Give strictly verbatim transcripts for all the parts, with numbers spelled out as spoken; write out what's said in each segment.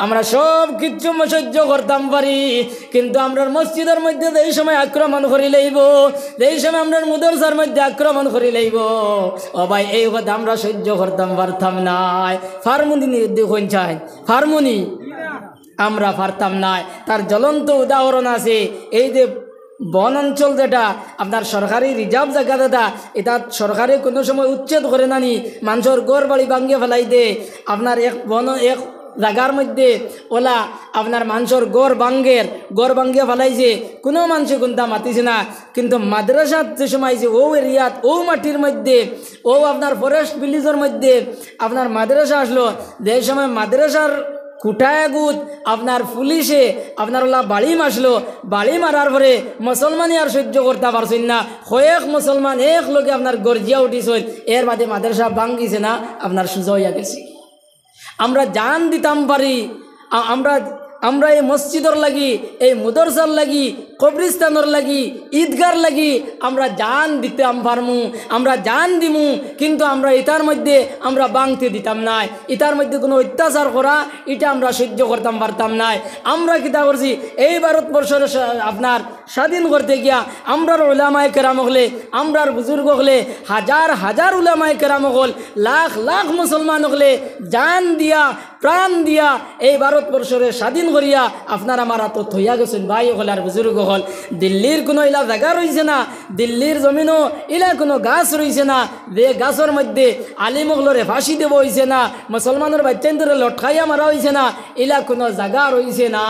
আমরা সব কিচ্ছু ম-, সহ্য করতাম পারি, কিন্তু আমরার মসজিদর মধ্যে যেই সময় আক্রমণ করি লইব, যেই সময় আমরার মুদরসার মধ্যে আক্রমণ করি লইব, ও ভাই, এই কথা আমরা সহ্য করতাম পারতাম নায়। পারমুনি নি দেখইন চাই, পারমুনি? আমরা পারতাম নায়। তার জ্বলন্ত উদাহরণ আছে, এই যে বন অঞ্চল যেটা, আপনার সরকারি রিজার্ভ জাগা যেটা, ইটা সরকারে কুনু সময় উচ্ছেদ করে না নি, মানষর ঘর বাড়ি ভাঙ্গিয়া ফালাই দে। আপনার এক বন, এক জাগার মধ্যে ওলা আপনার মানষর ঘর ভাঙ্গের, ঘর ভাঙ্গিয়া ফালাইছে, কুনু মানষে কুনতা মাতিছে না। কিন্তু মাদ্রাসাত যে সময় আইছে, ও এরিয়াত, ও মাটির মধ্যে, ও আপনার ফরেস্ট ভিলেজর মধ্যে আপনার মাদ্রাসা আসলো, যে সময় মাদ্রাসার খুটায় গুত আপনার পুলিশে আপনার ওলা বাড়ি মারলো, বাড়ি মারার পরে মুসলমানে আর সহ্য করতা পারছইন না, কয়েক মুসলমান এক লগে আপনার গর্জিয়া উঠিছইন, এর বাদে মাদ্রাসা ভাঙ্গিছে না, আপনার সুজা অইয়া গেছে। আমরা জান দিতাম পারি, আ-, আমরা, আমরা এই মসজিদর লাগি, এই মুদরসার লাগি, কবরিস্তানর লাগি, ঈদগার লাগি আমরা জান দিতাম পারমু, আমরা জান দিমু, কিন্তু আমরা ইতার মধ্যে আমরা ভাংতে দিতাম নায়। ইতার মধ্যে কুনু অত্যাচার করা, ইটা আমরা সহ্য করতাম পারতাম নায়। আমরা কিতা করছি, এই ভারতবর্ষর স-, আপনার স্বাধীন করতে গিয়া আমরার উলামায়ে কেরাম অকলে, আমরার বুজুর্গ অকলে, হাজার হাজার উলামায়ে কেরাম অকল, লাখ লাখ মুসলমান অকলে জান দিয়া, প্রাণ দিয়া এই ভারতবর্ষরে স্বাধীন করিয়া আপনার আমার আতো থইয়া গেছইন। ভাই অকল আর বুজুর্গ অকল, দিল্লির কুনু ইলা জাগা রইছে না, দিল্লির জমিনো ইলা কুনু গাছ রইছে না, যে গাছর মধ্যে আলিম অকলরে ফাঁসি দেওয়া অইছে না, মুসলমানর বাইচ্চাইন্তরে লটকাইয়া মারা অইছে না, ইলা কুনু জাগা রইছে না।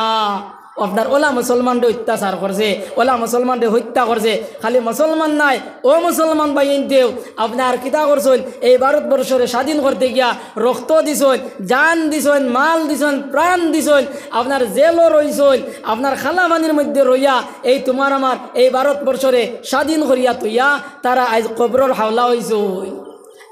আপনার ওলা মুসলমানরে অত্যাচার করছে, ওলা মুসলমানরে হত্যা করছে। খালি মুসলমান নায়, অমুসলমান ভাইয়াইন্তেও আপনার কিতা করছইন, এই ভারতবর্ষরে স্বাধীন করতে গিয়া রক্ত দিছইন, জান দিছইন, মাল দিছইন, প্রাণ দিছইন, আপনার জেলো রইছইন, আপনার কালাপানির মধ্যে রইয়া এই তুমার আমার এই ভারতবর্ষরে স্বাধীন করিয়া থইয়া তারা আইজ কবরর হাওলা অইছইন।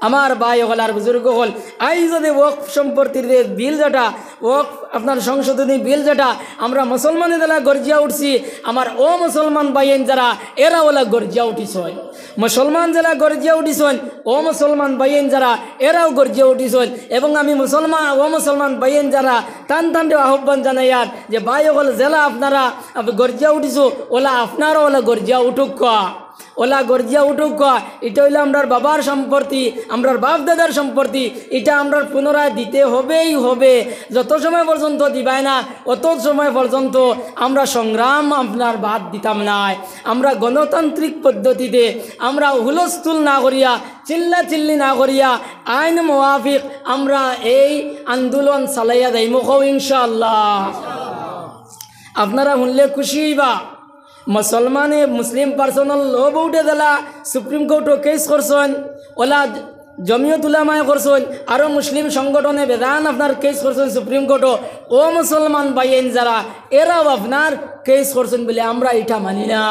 আমার ভাই অকল আর বুজুর্গ অকল, আইজ যদি ওয়াকফ সম্পত্তির যে বিল যেটা, ওয়াকফ আপনার সংশোধনী বিল যেটা, আমরা মুসলমানে যেলা গর্জিয়া উঠছি, আমার অমুসলমান ভাইয়াইন যারা, এরাও ওলা গর্জিয়া উঠিছইন। মুসলমান যেলা গর্জিয়া উঠিছইন, অমুসলমান ভাইয়াইন যারা, এরাও গর্জিয়া উঠিছইন। এবং আমি মুসলমান, অমুসলমান ভাইয়াইন যারা, তান তানরে আহ্বান জানাইয়ার যে ভাই অকল যেলা আপনারা আপ-, গর্জিয়া উঠিছো, ওলা আপনারাও ওলা গর্জিয়া উঠুক্কা। ওলা গর্জিয়া উঠুক্কা, ইটা অইলো আমরার বাবার সম্পত্তি, আমরার বাপ দাদার সম্পত্তি, ইটা আমরার পুনরায় দিতে হবেই হবে। যত সময় পর্যন্ত দিবায় না, অত সময় পর্যন্ত আমরা সংগ্রাম আপনার বাদ দিতাম নায়। আমরা গণতান্ত্রিক পদ্ধতিতে আমরা হুলস্থুল না করিয়া, চিল্লা চিল্লি না করিয়া, আইন মোয়াফিক আমরা এই আন্দোলন চালাইয়া যাইমু কও ইনশাআল্লাহ। আপনারা হুনলে খুশি অইবা। মুসলমানে, মুসলিম পার্সোনাল ল বোর্ডে যেলা সুপ্রিম কোর্টো কেস করছইন, ওলা জমিয়ত উলামায়ে করছইন, আরো মুসলিম সংগঠনে বেজান আপনার কেস করছইন সুপ্রিম কোর্টো। অমুসলমান ভাইয়াইন যারা, এরাও আপনার কেস করছইন বলে আমরা ইটা মানি না।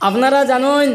আপনারা জানইন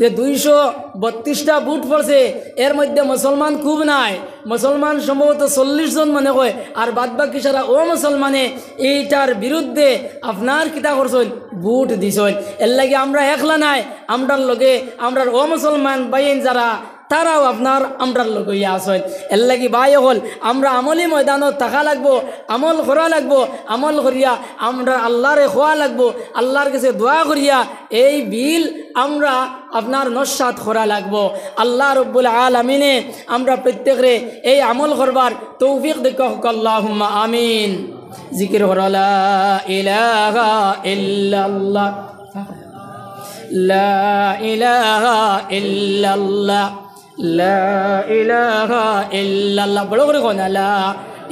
যে দুইশো বত্রিশটা ভোট পড়ছে, এর মধ্যে মুসলমান খুব নাই, মুসলমান সম্ভবত চল্লিশ জন মনে হয়, আর বাদ বাকি সারা অমুসলমানে এইটার বিরুদ্ধে আপনার কিতা করছইন, ভোট দিছইন। এর লাগি আমরা একলা নায়, আমরার লগে আমরার অমুসলমান ভাইয়াইন যারা, তারাও আপনার আমরার লগে ইয়া আছইন। এর লাগি ভাই অকল, আমরা আমলি ময়দানো থাকা লাগবো, আমল করা লাগবো, আমল করিয়া আমরা আল্লাহরে কওয়া লাগবো, আল্লাহর কাছে দোয়া করিয়া এই বিল আমরা আপনার নস্যাৎ করা লাগবো। আল্লাহ রব্বুল আলামিনে আমরা প্রত্যেকরে এই আমল করবার তৌফিক দেউক্কা, আল্লাহুম্মা আমিন। জিকির করো, লা ইলাহা ইল্লাল্লাহ, লা ইলাহা ইল্লাল্লাহ, লা ইলাহা ইল্লাল্লাহ। বড় করি কও না, লা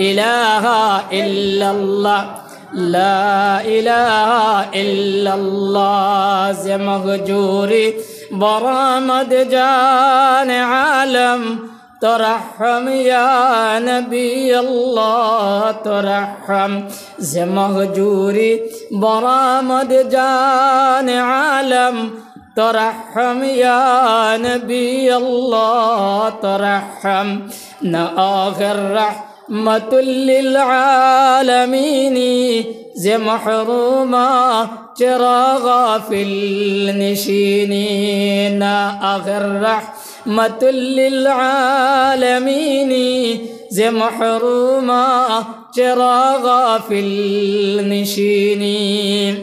ইলাহা ইল্লাল্লাহ, লা ইলাহা ইল্লাল্লাহ। ز مهجوری برآمد جان عالم، ترحم یا نبی اللہ، ترحم. ز مهجوری برآمد جان عالم، ترحم یا نبی اللہ، ترحم. نہ آخر رحمت للعالمینی، ز محروما چرا غافل نشینی. نہ آخر رحمت للعالمینی، ز محروما چرا غافل نشینی।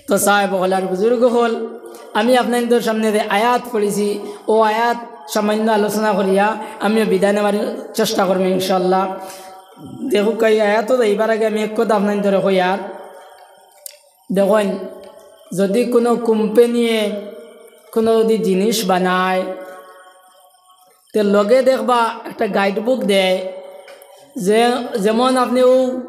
তো সাহেব অকল আর বুজুর্গ অকল, আমি আপনাইনতর সামনে যে আয়াত পড়ছি, অউ আয়াত সামান্য আলোচনা করিয়া আমিও বিদায় নেওয়ার চেষ্টা করমু ইনশাআল্লাহ। দেখউক্কা, এই আয়াতো যাইবার আগে আমি এক কথা আপনাইনতরে কইয়ার। দেখইন, যদি কুনু কোম্পানিয়ে কুনু যদি জিনিস বানায়, তে লগে দেখবা একটা গাইডবুক দেয়, যে যেমন আপনে অউ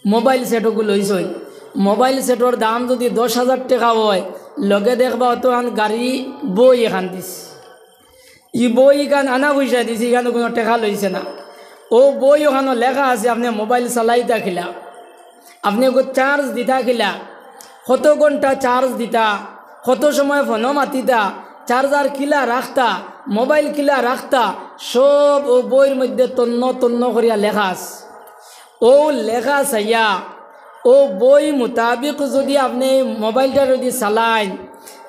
মোবাইল সেটগু লইছইন, মোবাইল সেটর দাম যদি দশ হাজার টেকা অয়, লগে দেখবা অতখান গাড়ি বই এখান দিছে। ই বই ইখান আনা পয়সা দিছে, ইখানো কুনু টেকা লইছে না। অউ বই অখানো লেখা আছে, আপনে মোবাইল চালাইতা কিলা, আপনে অগু চার্জ দিতা কিলা, কত ঘন্টা চার্জ দিতা, কত সময় ফোনো মাতিতা, চার্জার কিলা রাখতা, মোবাইল কিলা রাখতা, সব অউ বইর মধ্যে তন্ন তন্ন করিয়া লেখা আছে। অউ লেখা চাইয়া, অউ বই মোতাবিক যদি আপনে এই মোবাইলটা যদি চালাইন,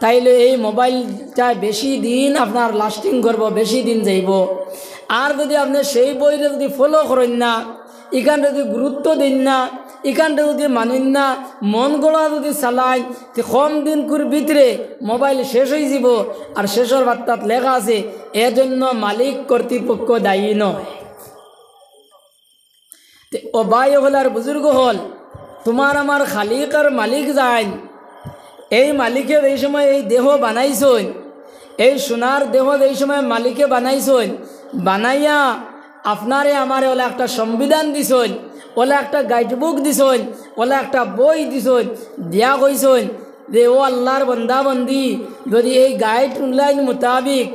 তাইলে এই মোবাইলটা বেশি দিন আপনার লাস্টিং করবো, বেশি দিন যাইবো। আর যদি আপনে সেই বইরে যদি ফলো করইন না, ইখানরে যদি গুরুত্ব দেইন না, ইখানরে যদি মানইন না, মন গড়া যদি চালাইন, তে কম দিনকুর ভিতরে মোবাইল শেষ অইযিবো। আর শেষর বার্তাত লেখা আছে, এজন্য মালিক কর্তৃপক্ষ দায়ী নয়। তে ও ভাই অকল আর বুজুর্গ অকল, তুমার আমার খালিক আর মালিক যেইন, এই মালিকে যেই সময় এই দেহ বানাইছইন, এই সোনার দেহ যেই সময় মালিকে বানাইছইন, বানাইয়া আপনারে আমারে অলা একটা সংবিধান দিছইন, অলা একটা গাইডবুক দিছইন, অলা একটা বই দিছইন, দিয়া কইছইন যে, "ও আল্লার বন্দা বন্দি, যদি এই গাইডলাইন মোতাবিক,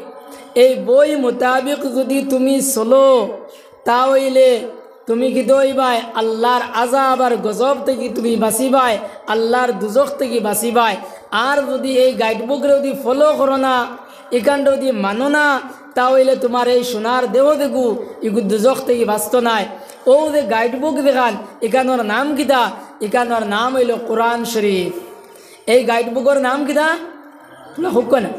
এই বই মোতাবিক যদি তুমি চলো, তা অইলে তুমি কিতা অইবায়? আল্লার আযাব আর গজব থাকি তুমি বাচিবায়, আল্লার দুজখ থাকি বাচিবায়। আর যদি এই গাইডবুকরে যদি ফলো করো না, ইখানরে যদি মানো না, তা অইলে তুমার এই সোনার দেহ যেগু, ইগু দুজখ থাকি বাচতো নায়।" অউ যে গাইডবুক যেখান, ইখানর নাম কিতা? ইখানর নাম অইলো কোরআন শরীফ। এই গাইডবুকর নাম কিতা? তুমরা কউক্কা না?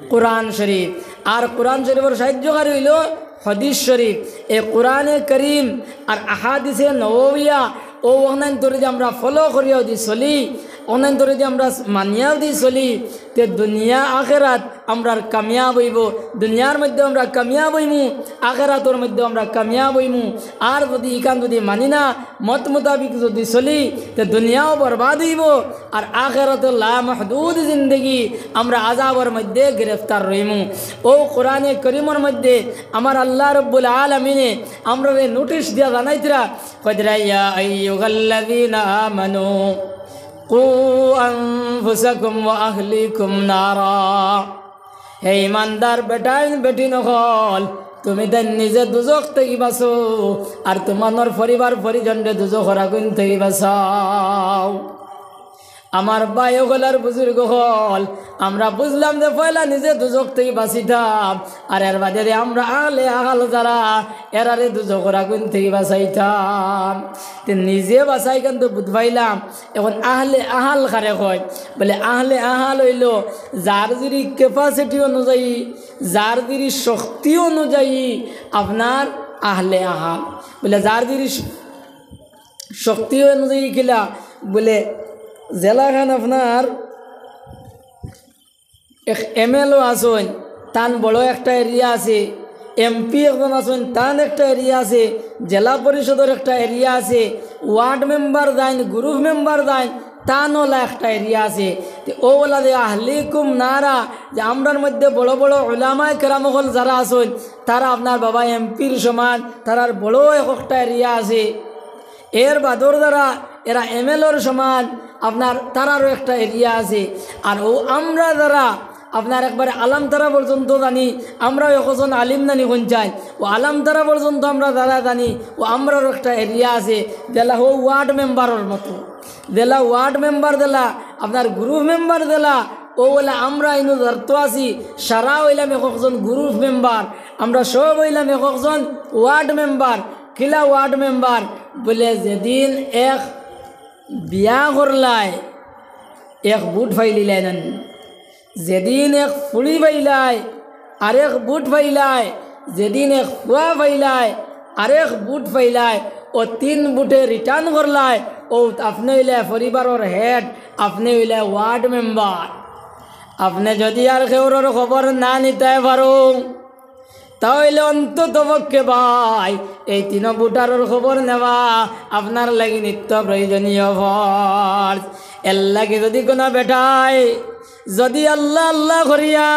কোরআন শরীফ। আর কোরআন শরীফর সাহায্যকারী অইলো হাদিস শরীফ। এই কোরআনে করিম আর আহাদিসে নববিয়া, অউ অখানতরে যদি আমরা ফলো করিয়া যদি চলি, অখানতরে যদি আমরা মানিয়া যদি চলি, তে দুনিয়া আখেরাত আমরার কামিয়াব অইবো। দুনিয়ার মধ্যে আমরা কামিয়াব অইমু, আখেরাতর মধ্যে আমরা কামিয়াব অইমু। আর যদি ইখান যদি মানি না, মত মোতাবিক যদি চলি, তে দুনিয়াও বরবাদ অইবো, আর আখেরাতে লামাহদুদ জিন্দেগি আমরা আযাবর মধ্যে গিরফতার রইমু। অউ কোরআনে করিমর মধ্যে আমার আল্লাহ রব্বুল আলামিনে আমরারে নোটিশ দিয়া জানাইতরা, কইতরা, "ইয়া আইয়ুহাল্লাযীনা আমানু কু আনফুসাকুম ওয়া আহলিকুম নারা।" হে ইমানদার বেটাইন বেটিন অকল, তুমিতাইন নিজে দুজখ থাকি বাচো, আর তুমার পরিবার পরিজনরে দুজখর আগুইন থাকি বাচাও। আমার ভাই অকল আর বুজুর্গ অকল, আমরা বুজলাম যে পয়লা নিজে দুজখ থাকি বাচিতাম, আর এর বাদে যে আমরা আহলে আহাল যারা, এরারে দুজখর আগুইন থাকি বাচাইতাম। তে নিজে বাচাই কিন্তু বুজ পাইলাম। এখন আহলে আহাল কারে কয়? বলে আহলে আহাল অইলো যার যেরি capacity অনুযায়ী, যার যেরি শক্তি অনুযায়ী আপনার আহলে আহাল। বলে যার যেরি শ-, শক্তি অনুযায়ী কিলা? বলে যেলাখান আপনার এক এমএলএ আছইন, তান বড় একটা এরিয়া আছে, এমপি একজন আছইন, তান একটা এরিয়া আছে, জেলা পরিষদর একটা এরিয়া আছে, ওয়ার্ড মেম্বার যেইন, গ্রুপ মেম্বার যেইন, তান অলা একটা এরিয়া আছে। তে অউ অলা যে আহলিকুম নারা, যে আমরার মধ্যে বড় বড় উলামায়ে কেরাম অকল যারা আছইন, তারা আপনার বাবা এমপির সমান, তারার বড় এক একটা এরিয়া আছে। এর বাদর যারা এরা এমএলএর সমান, আপনার তারারও একটা এরিয়া আছে। আর অউ আমরা যারা আপনার একবারে আলামতারা পর্যন্ত জানি, আমরাও একজন আলিম নানি কইন চাই, অউ আলামতারা পর্যন্ত আমরা যারা জানি, অউ আমরারও একটা এরিয়া আছে, যেলা হউ ওয়ার্ড মেম্বারর মতো, যেলা ওয়ার্ড মেম্বার যেলা, আপনার গ্রুপ মেম্বার যেলা, অউ অলা আমরা ইনো যারাত আছি, সারা অইলাম এক একজন গ্রুপ মেম্বার, আমরা সব অইলাম এক একজন ওয়ার্ড মেম্বার। কিলা ওয়ার্ড মেম্বার? বলে যেদিন এক বিয়া করলায়, এক ভুট ফাইলিলায় নানি। যেদিন এক ফুড়ি ফাইলায়, আরেক ভুট ফাইলায়। যেদিন এক ফুয়া ফাইলায়, আরেক ভোট পাইলায়, অউ তিন ভোটে return করলায়, অউ আপনে অইলায় পরিবারর head, আপনে অইলায় ward member। আপনে যুদি আর কেউরর খবর না নিতায় পারো, তা অইলে অন্তত পক্ষে ভাই, এই তিন ভোটারর খবর নেওয়া আপনার লাগি নিত্য প্রয়োজনীয় ফরজ। এর লাগি যুদি কুনু বেটায় যুদি আল্লাহ আল্লাহ করিয়া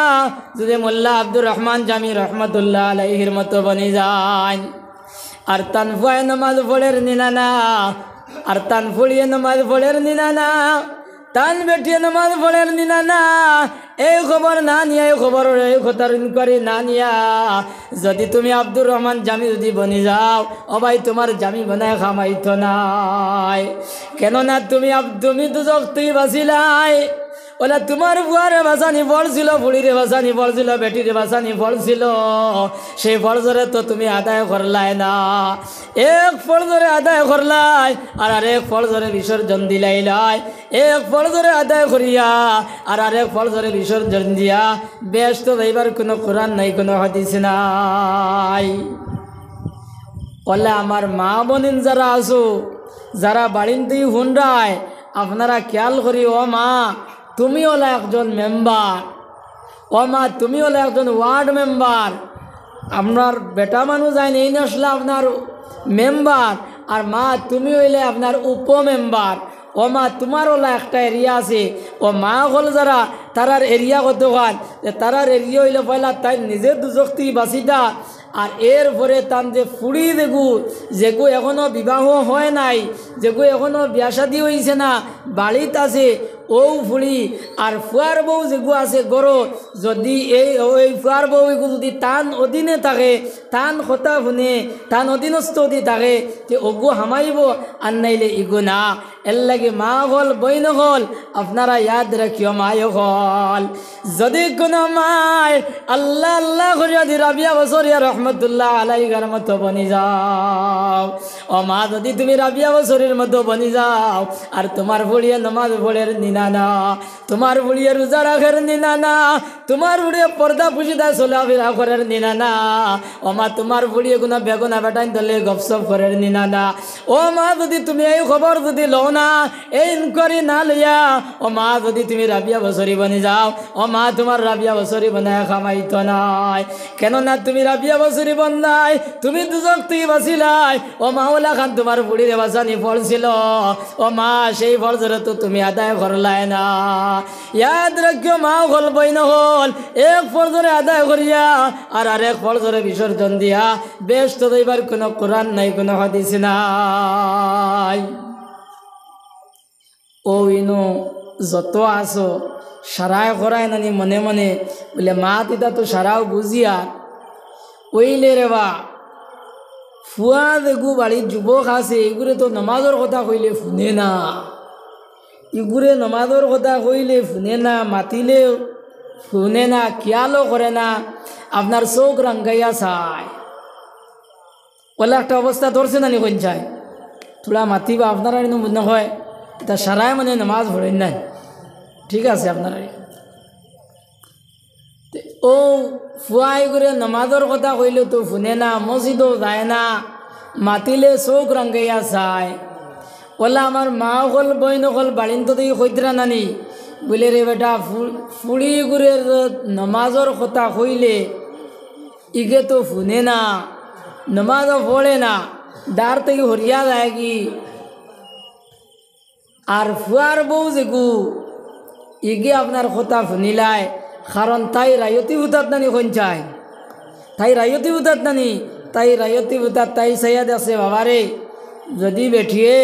যুদি মোল্লা আব্দুর রহমান জামি রহমতুল্লাহ আলাইহির মতো বনি যায়, আর তান ফুয়ায় নমাজ পড়ের নি না না, আর তান ফুড়িয়ে নমাজ পড়ের নি না না, তান বেটিয়ে নমাজ পড়ের নি না না, এই খবর না নিয়া, এই খবর, এই কথার inquiry না নিয়া, যুদি তুমি আব্দুর রহমান জামি যুদি বনি যাও, ও ভাই, তুমার জামি বনায় কাম অইতো নায়। কেননা তুমি আব-, তুমি দুজখ থাকি বাঁচিলায়। অলা তুমার ফুয়ারে বাঁচানি পড়ছিল, ফুড়িরে বাঁচানি পড়ছিল, বেটিরে বাঁচানি পড়ছিল, সেই ফরজরে তো তুমি আদায় করলায় না। এক ফরজরে আদায় করলায়, আর আরেক ফরজরে বিসর্জন দিলাইলায়। এক ফরজরে আদায় করিয়া আর আরেক ফরজরে বিসর্জন দিয়া বেহেস্তো যাইবার কুনু কোরআন নাই, কুনু হাদিস নাই। অলা আমার মা বইন যারা আছো, যারা বাড়িন্তেই হুনরায়, আপনারা খিয়াল করি, ও মা, তুমি অলা একজন মেম্বার, ও মা, তুমি অলা একজন ওয়ার্ড মেম্বার, আপনার বেটা মানুষ আইন এই নসলা আপনার মেম্বার, আর মা, তুমি অইলে আপনার উপ মেম্বার। ও মা, তুমার অলা একটা এরিয়া আছে, ও মা অকল যারা, তারার এরিয়া কতখান, যে তারার এরিয়া অইলে পয়লা তাইন নিজে দুজখ থাকি বাঁচিতা, আর এরপরে তান যে ফুড়ি যেগু, যেগু এখনো বিবাহ হয় নাই, যেগু এখনো বিয়া শাদি অইছে না, বাড়িত আছে, অউ ফুড়ি আর ফুয়ার বউ যেগু আছে ঘরো, যুদি এই, অউ ফুয়ার বউ এগু যুদি তান অধীনে থাকে, তান কথা হুনে, তান অধীনস্থ যুদি থাকে, তে অগু হামাইবো, আর নাইলে ইগু না। এর লাগি মা অকল, বইন অকল, আপনারা ইয়াদ রাখিও, মা অকল, যুদি কুনু মায় আল্লাহ আল্লাহ করি যুদি রাবিয়া বসরিয়া রহমতুল্লাহ আলাইহার মতো বনি যাও, ও মা, যুদি তুমি রাবিয়া বসরির মতো বনি যাও, আর তুমার ফুড়িয়ে নমাজ পড়ের নি না না, তুমার ফুড়িয়ে রোজা রাখের নি না না, তুমার ফুড়িয়ে পর্দা পুশিদা চলাফিরা করের নি না না, ও মা, তুমার ফুড়িয়ে কুনু বেগুনা বেটাইন দলে গপসপ করের নি না না, ও মা, যুদি তুমি এই খবর যুদি লও না, এই inquiry না লইয়া, ও মা, যুদি তুমি রাবিয়া বসরি বনি যাও, ও মা, তুমার রাবিয়া বসরি বনায় কাম অইতো নায়। কেননা তুমি রাবিয়া বসরি বনলায়, তুমি দুজখ থাকি বাঁচিলায়। ও মা, অলাখান তুমার ফুড়িরে বাঁচানি পড়ছিল। ও মা, সেই ফরজরে তো তুমি আদায় করলায় না। ইয়াদ রাখিও মা অকল, বইন অকল, এক ফরজরে আদায় করিয়া আর আরেক ফরজরে বিসর্জন দিয়া বেহেস্তো যাইবার কুনু কোরআন নাই, কুনু হাদিস নাই। অউ ইনো যত আছো, সারায় করায় নানি মনে মনে, বুলে, মা, তিতা তো সারাও বুঝিয়া। অইলে রে বা, ফুয়া যেগু বাড়িত যুবক আছে, ইগুরে তো নমাজর কথা কইলে হুনে না। ইগুরে নমাজর কথা কইলে হুনে না, মাতিলে হুনে না, খিয়ালও করে না, আপনার চউখ রাঙ্গাইয়া চায়। অলা একটা অবস্থা ধরছে নানি কইন চাই। থুড়া মাতিবা, আপনারা ইনো মনে হয়, ইতা সারায় মানে নমাজ পড়ইন না। ঠিক আছে, আপনারা তে অউ ফুয়া ইগুরে নমাজর কথা কইলে তো হুনে না, মসজিদও যায় না, মাতিলে চউখ রাঙ্গাইয়া চায়। অলা আমার মা অকল, বইন অকল, বাড়িন্ত থাকি কইতরা নানি, বুলে, রে বেটা, ফু-, ফুড়ি ইগুরে নমাজর কথা কইলে ইগে তো হুনে না, নমাজও পড়ে না, দার থাকি হরিয়া যায়গি। আর ফুয়ার বউ যেগু, ইগে আপনার কথা হুনিলায়, কারণ তাই রায়তি হুতাত নানি কইন চাই, তাই রায়তি হুতাত নানি, তাই রায়তি হুতাত তাই চাইয়া দেখছে, বাবারে, যুদি বেটিয়ে,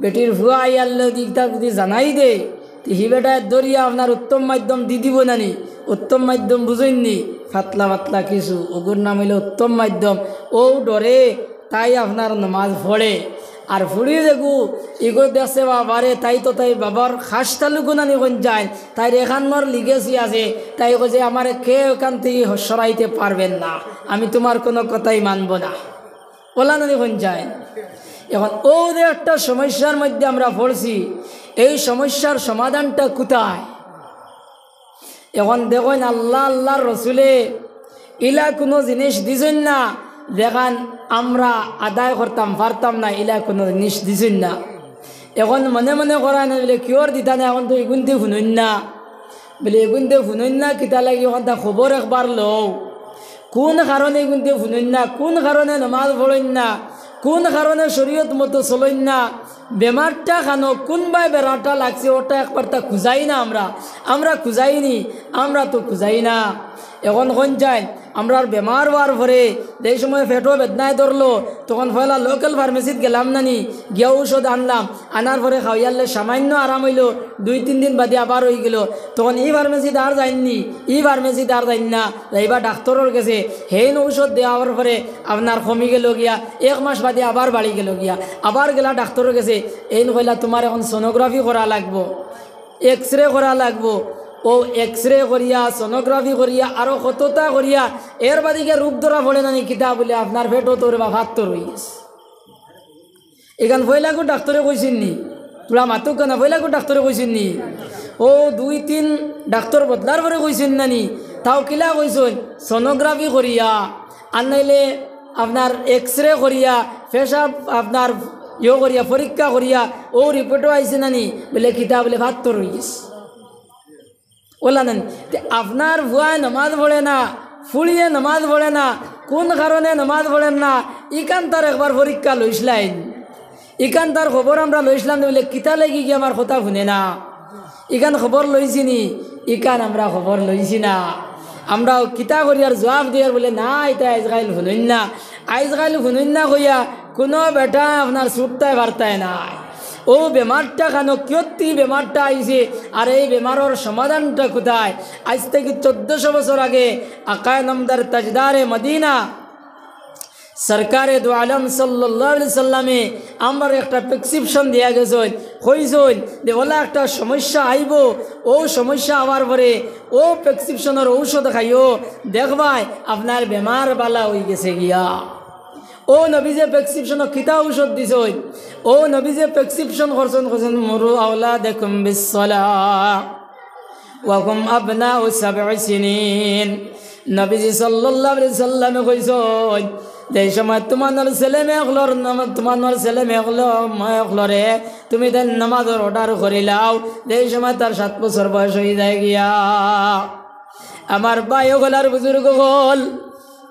বেটির ফুয়া আইয়ারলে দিকটা যুদি জানাই দে, তে হি বেটায় ধরিয়া আপনার উত্তম মাধ্যম দি দিবো নানি, উত্তম মাধ্যম বুঝইন নি, পাতলা পাতলা কিছু, অগুর নাম অইলো উত্তম মাধ্যম। অউ ডরে তাই আপনার নমাজ পড়ে। আর ফুড়ি যেগু, ইগু দেখছে, বাবারে, তাই তো তাই বাবার খাস তালুকো নানি কইন চাই, তাইর এখানর legacy আছে। তাই কইছে, আমারে কেউ এখান থাকি সরাইতে পারবেন না, আমি তুমার কুনু কথাই মানবো না। অলা নানি কইন চাই। এখন অউ যে একটা সমস্যার মধ্যে আমরা পড়ছি, এই সমস্যার সমাধানটা কোথায়? এখন দেখইন, আল্লাহ, আল্লাহর রসুলে ইলা কুনু জিনিস দিছইন না, যেখান আমরা আদায় করতাম পারতাম না, ইলা কুনু জিনিস দিছইন না। এখন মনে মনে করায় না, বলে, "কিওর দিতা না, এখন তো ইগুনতে হুনইন না।" বলে, "ইগুনতে হুনইন না, কিতা লাগি? অখানতা খবর একবার লও। কুন কারণে ইগুনতে হুনইন না? কুন কারণে নমাজ পড়ইন না? কুন কারণে শরীয়ত মতো চলইন না?" বেমারটা খানো, কুনবায় বেমারটা লাগছে, ওটা একবার তা খুঁজাই না আমরা। আমরা খুঁজাই নি, আমরা তো খুঁজাই না। এখন কইন চাইন, আমরার বেমার অওয়ার পরে যেই সময় পেটো বেদনায় ধরলো, তখন পয়লা local pharmacyত গেলাম না নি, গিয়া ঔষধ আনলাম, আনার পরে খাওয়াইয়ারলে সামান্য আরাম অইলো, দুই তিন দিন বাদে আবার অইগেলো, তখন ই pharmacyত আর যাইন নি, ই pharmacyত আর যাইন না, যাইবা ডাক্তরর গেছে, হেইন ঔষধ দেওয়ার পরে আপনার কমিগেলো গিয়া, এক মাস বাদে আবার বাড়িগেলো গিয়া, আবার গেলা ডাক্তরর গেছে, এইন কইলা, "তুমার এখন sonography করা লাগবো, X-ray করা লাগবো।" অউ X-ray করিয়া, sonography করিয়া, আরো কততা করিয়া, এর বাদে গিয়া রোগ ধরা পড়ে না নি কিতা বলে, আপনার পেটো তো রে বা পাত্থর অইগেছে। ইখান পয়লাগু ডাক্তরে কইছইন নি? তুরা মাতুক্কা না, পয়লাগু ডাক্তরে কইছইন নি? অউ দুই তিন ডাক্তর বদলার পরে কইছইন না নি? তাও কিলা কইছইন? Sonography করিয়া, আর নাইলে আপনার X-ray করিয়া, পেশাব আপনার ইয়ো করিয়া, পরীক্ষা করিয়া, অউ report-ও আইছে না নি? বলে, "কিতা?" বলে, "পাত্থর অইগেছে।" অলা না নি? তে আপনার পুয়ায় নমাজ পড়ে না, ফুড়িয়ে নমাজ পড়ে না, কুন কারণে নমাজ পড়ের না, ইখান তার একবার পরীক্ষা লইছলাইন। ইখান তার খবর আমরা লইছলাম নি, বলে, "কিতা লাগি গিয়া আমার কথা হুনে না?" ইখান খবর লইছি নি, ইখান আমরা খবর লইছি না। আমরা কিতা করিয়ার জুয়াপ দিয়ার বলে, "না, ইতা আইজকাইল হুনইন না, আইজকাইল হুনইন না" কইয়া কুনু বেটা আপনার ছুটতায় পারতায় নায়। অউ বেমারটা খানো, কিয়ত্তি বেমারটা আইছে, আর এই বেমারর সমাধানটা কুথায়? আইজ থাকি চৌদ্দশো বছর আগে আকায়ে নামদার তাজদারে মদিনা সরকারে দু আলম সাল্লাল্লাহু আলাইহি সাল্লামে আমরারে একটা prescription দিয়া গেছইন, কইছইন যে অলা একটা সমস্যা আইবো, অউ সমস্যা আওয়ার পরে অউ prescription-র ঔষধ খাইও, দেখবায় আপনার বেমার বালা অইগেছে গিয়া। অউ নবীজিয়ে prescription-ও কিতা ঔষধ দিছইন? অউ নবীজিয়ে prescription করছইন, কইছইন, "মুরু আওলাদাকুম বিস-সালাহ ওয়া হুম আবনাউ সাবই সিনিন।" নবীজি সাল্লাল্লাহু আলাইহি সাল্লামে কইছইন, যেই সময় তুমার ছেলে মেয়ে অকলর নাম-, তুমার ছেলে মেয়ে অকল-, মেয়ে অকলরে তুমি তাইন নমাজর order করিলাও, যেই সময় তার সাত বছর বয়স অইযায় গিয়া। আমার ভাই অকল আর বুজুর্গ অকল,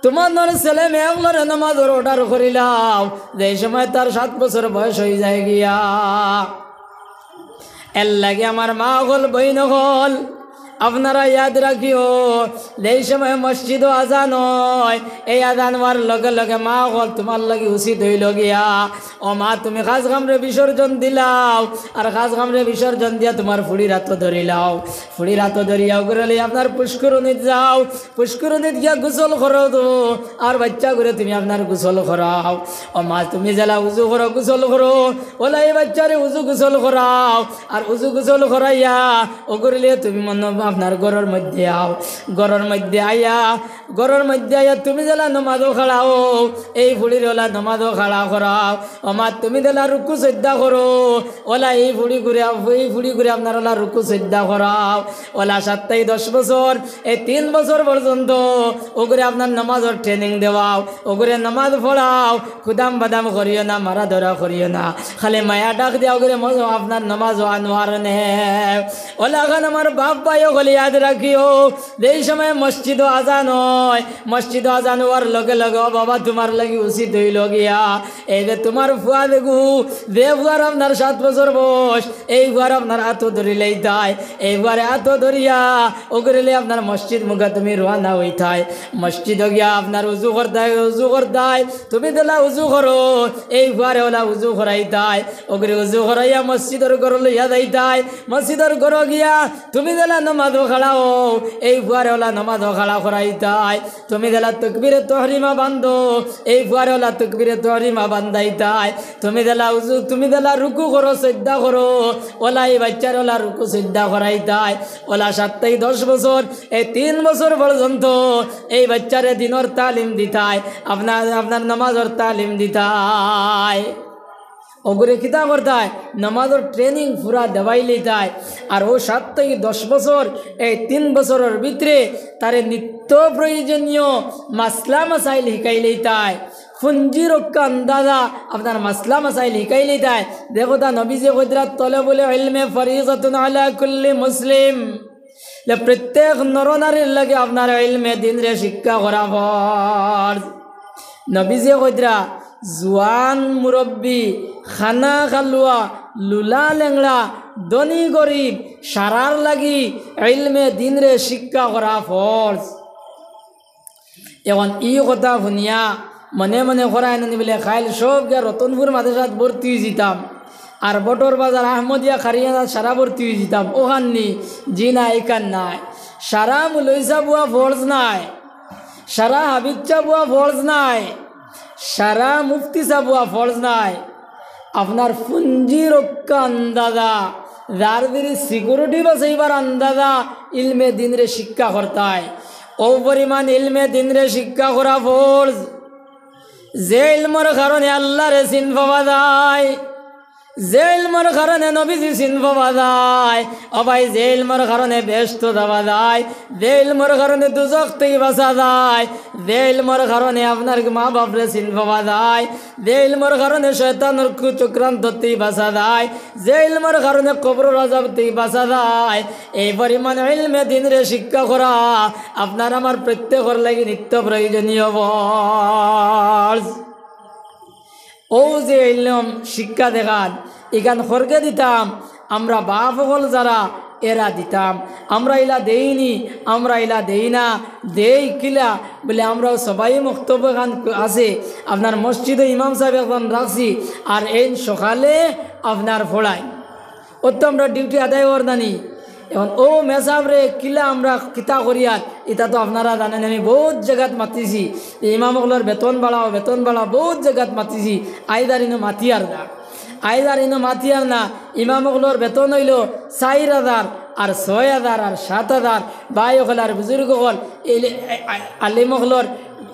তুমার ছেলে মেয়ে অকলরে নমাজর order করিলাও, যেই সময় তার সাত বছর বয়স অইযায় গিয়া। এরলাগি আমার মা অকল, বইন অকল, আপনারা ইয়াদ রাখিও, যেই সময় মসজিদো আজান অয়, এই আজান অওয়ার লগে লগে মা অকল তুমার লাগি উচিত অইলো গিয়া, ও মা, তুমি খাজ কামরে বিসর্জন দিলাও, আর খাজ কামরে বিসর্জন দিয়া তুমার ফুড়ির আতো ধরিলাও, ফুড়ির আতো ধরিয়া অগুরে লইয়া আপনার পুষ্করণীত যাও, পুষ্করণীত গিয়া গোসল করো তো, আর বাইচ্চাগুরে তুমি আপনার গোসল করাও। ও মা, তুমি যেলা উজু করো, গোসল করো, অলা এই বাইচ্চারে উজু গোসল করাও। আর উজু গোসল করাইয়া অগুরে লইয়া তুমি মনো আপনার ঘরর মধ্যে আও। ঘরর মধ্যে আইয়া, ঘরর মধ্যে আইয়া তুমি যেলা নমাজো খাড়াও, এই ফুড়িরে অলা নমাজো খাড়া করাও। ও মা, তুমি যেলা রুকু সইজদা করো, অলা এই ফুড়িগুরে, এই ফুড়িগুরে আপনার অলা রুকু সইজদা করাও। অলা সাত থাকি দশ বছর, এই তিন বছর পর্যন্ত অগুরে আপনার নমাজর training দেওয়াও, অগুরে নমাজ পড়াও, কুদাম বাদাম করিও না, মারা ধরা করিও না, খালি মায়া ডাক দিয়া অগুরে মজ-, আপনার নমাজ আনোয়ার নে। অলাখান আমার বাপ ভাই অকল ইয়াদ রাখিও, যেই সময় মসজিদো আজান অয়, মসজিদো আজান অওয়ার লগে লগে, ও বাবা, তুমার লাগি উচিত অইলো গিয়া, এই যে তুমার ফুয়া বেগু, যে ফুয়ার আপনার সাত বছর বয়স, এই ফুয়ার আপনার আতো ধরিলাইতায়, এই ফুয়ারে আতো ধরিয়া অগুরে লইয়া আপনার মসজিদ মুখা তুমি রওয়ানা অইতায়। মসজিদো গিয়া আপনার উজু করতায়, উজু করতায়, তুমি যেলা উজু করো, এই ফুয়ারে অলা উজু করাইতায়, অগুরে উজু করাইয়া মসজিদর ঘরো লইয়া যাইতায়। মসজিদর ঘরো গিয়া তুমি যেলা নমাজো খাড়াও, এই ফুয়ারে অলা নমাজো খাড়া করাইতায়। তুমি যেলা তকবিরে তহরিমা বান্ধো, এই ফুয়ারে অলা তকবিরে তহরিমা বান্ধাইতায়। তুমি যেলা উজু, তুমি যেলা রুকু করো, সইজদা করো, অলা এই বাইচ্চারে অলা রুকু সইজদা করাইতায়। অলা সাত থাকি দশ বছর, এই তিন বছর পর্যন্ত এই বাইচ্চারে দিনর তালিম দিতায়, আপনার, আপনার নমাজর তালিম দিতায়। অগুরে কিতা করতায়? নমাজর training পুরা দেওয়াইলিতায়। আর অউ সাত থাকি দশ বছর, এই তিন বছরর ভিতরে তারে নিত্য প্রয়োজনীয় মাসলা মাসাইল হিকাইলিতায়। পুঞ্জি রক্ষা আন্দাজা আপনার মাসলা মাসাইল হিকাইলিতায়। দেখো তা নবীজিয়ে কইতরা, "তলবুল ইলমি ফরিজাতুন আলা কুল্লি মুসলিম।" যে প্রত্যেক নরনারীর লাগি আপনার ইলমে দিনরে শিক্ষা করা ফরজ। নবীজিয়ে কইতরা, জুয়ান মুরব্বি, খানা খালুয়া, লুলা লেংড়া, ধনী গরিব, সারার লাগি ইলমে দিনরে শিক্ষা করা ফরজ। এখন ই কথা হুনিয়া মনে মনে করায় নানি বলে, "কাইল সব গিয়া রতনপুর মাদ্রাসাত ভর্তি অইযিতাম, আর বটর বাজার আহমদিয়া কারিয়ানাত সারা ভর্তি অইযিতাম, অখান নি?" জি না, ইখান নায়। সারা মুলই সাব অওয়া ফরজ নায়, সারা হাফিজ সাব অওয়া ফরজ নায়, সারা মুফতি সাব অওয়া ফরজ নায়। আপনার পুঞ্জি রক্ষা আন্দাজা, যার যার security বাঁচাইবার আন্দাজা ইলমে দিনরে শিক্ষা করতায়। অউ পরিমাণ ইলমে দিনরে শিক্ষা করা ফরজ। যে ইলমর কারণে আল্লারে চিন পাওয়া যায়, যে ইলমর কারণে নবীজি চিন পাওয়া যায়, ও ভাই, যে ইলমর কারণে বেহেস্তো যাওয়া যায়, যে ইলমর কারণে দুজখ থাকি বাঁচা যায়, যে ইলমর কারণে আপনার মা বাপরে চিন পাওয়া যায়, যে ইলমর কারণে শয়তানর কুচক্রান্ত থাকি বাঁচা যায়, যে ইলমর কারণে কবরর আযাব থাকি বাঁচা যায়, এই পরিমাণ ইলমে দিনরে শিক্ষা করা আপনার আমার প্রত্যেকর লাগি নিত্য প্রয়োজনীয় ফরজ। অউ যে ইলম শিক্ষা দেখার, ইখান খরগে দিতাম, আমরা বাপ অকল যারা, এরা দিতাম। আমরা ইলা দেইনি, আমরা ইলা দেই না, দেই কিলা? বলে, আমরাও সবাই মক্তব খান আছে, আপনার মসজিদো ইমাম সাব একজন রাখছি, আর এইন সকালে আপনার পড়াই। অউ তো আমরা duty আদায় অর নানি। এখন অউ মেসাবরে কিলা আমরা কিতা করিয়ার, ইতা তো আপনারা জানইন, আমি বউত জাগাত মাতিছি, ইমাম অকলর বেতন বাড়াও, বেতন বাড়াও, বউত জাগাত মাতিছি, আইজ আর ইনো মাতিয়ার না। আইজ আর ইনো মাতিয়ার না। ইমাম অকলর বেতন অইলো চাইর হাজার, আর ছয় হাজার, আর সাত হাজার। ভাই অকল আর বুজুর্গ অকল, এই লে-, আ-, আ-, আলিম অকলর,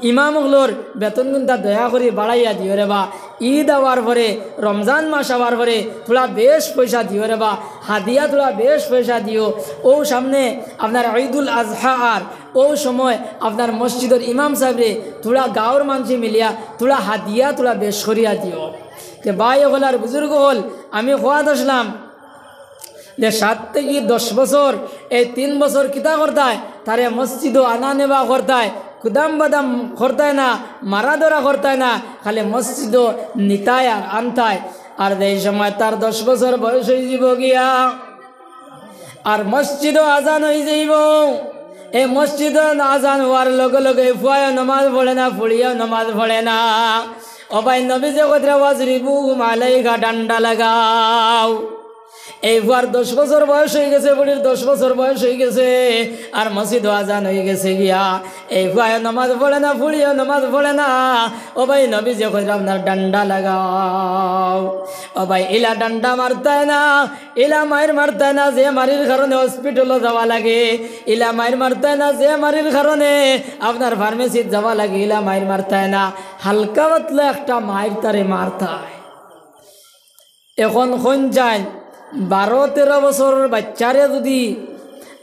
ইমাম অকলর বেতন গুনতা দয়া করি বাড়াইয়া দিও রে বা। ঈদ আওয়ার পরে, রমজান মাস আওয়ার পরে থুড়া বেশ পয়সা দিও রে বা, হাদিয়া থুড়া বেশ পয়সা দিও। অউ সামনে আপনার ঈদুল আজহা, আর অউ সময় আপনার মসজিদর ইমাম সাবরে থুড়া গাঁওর মানষে মিলিয়া থুড়া হাদিয়া থুড়া বেশ করিয়া দিও। তে ভাই অকল আর বুজুর্গ অকল, আমি কওয়াত আছলাম যে সাত থাকি দশ বছর, এই তিন বছর কিতা করতায়? তারে মসজিদো আনা নেওয়া করতায়, কুদাম বাদাম করতায় না, মারা ধরা করতায় না, খালি মসজিদো নিতায় আর আনতায়। আর যেই সময় তার দশ বছর বয়স অইযিবো গিয়া, আর মসজিদো আজান অইযিবো, এই মসজিদো আজান অওয়ার লগে লগে ফুয়ায়ও নমাজ পড়ে না, ফুড়িয়ও নমাজ পড়ে না। ও ভাই, নবীজিয়ে কইতরা, "ওয়াজরিবুহুম আলাইহা, ডান্ডা লাগাও।" এই ফুয়ার দশ বছর বয়স অইগেছে, ফুড়ির দশ বছর বয়স অইগেছে, আর মসজিদো আজান অইগেছে গিয়া। এই ফুয়ায়ও নমাজ পড়ে না, ফুড়িয়ও নমাজ পড়ে না। ও ভাই, নবীজিয়ে কইতরা, "আপনার ডান্ডা লাগাও।" ও ভাই, ইলা ডান্ডা মারতায় না, ইলা মাইর মারতায় না, যে মারির কারণে hospital-ও যাওয়া লাগে, ইলা মাইর মারতায় না, যে মারির কারণে আপনার pharmacy-ত যাওয়া লাগে, ইলা মাইর মারতায় না। হালকা পাতলা একটা মাইর তারে মারতায়। এখন কইন চাইন, বারো তেরো বছরর বাইচ্চারে যুদি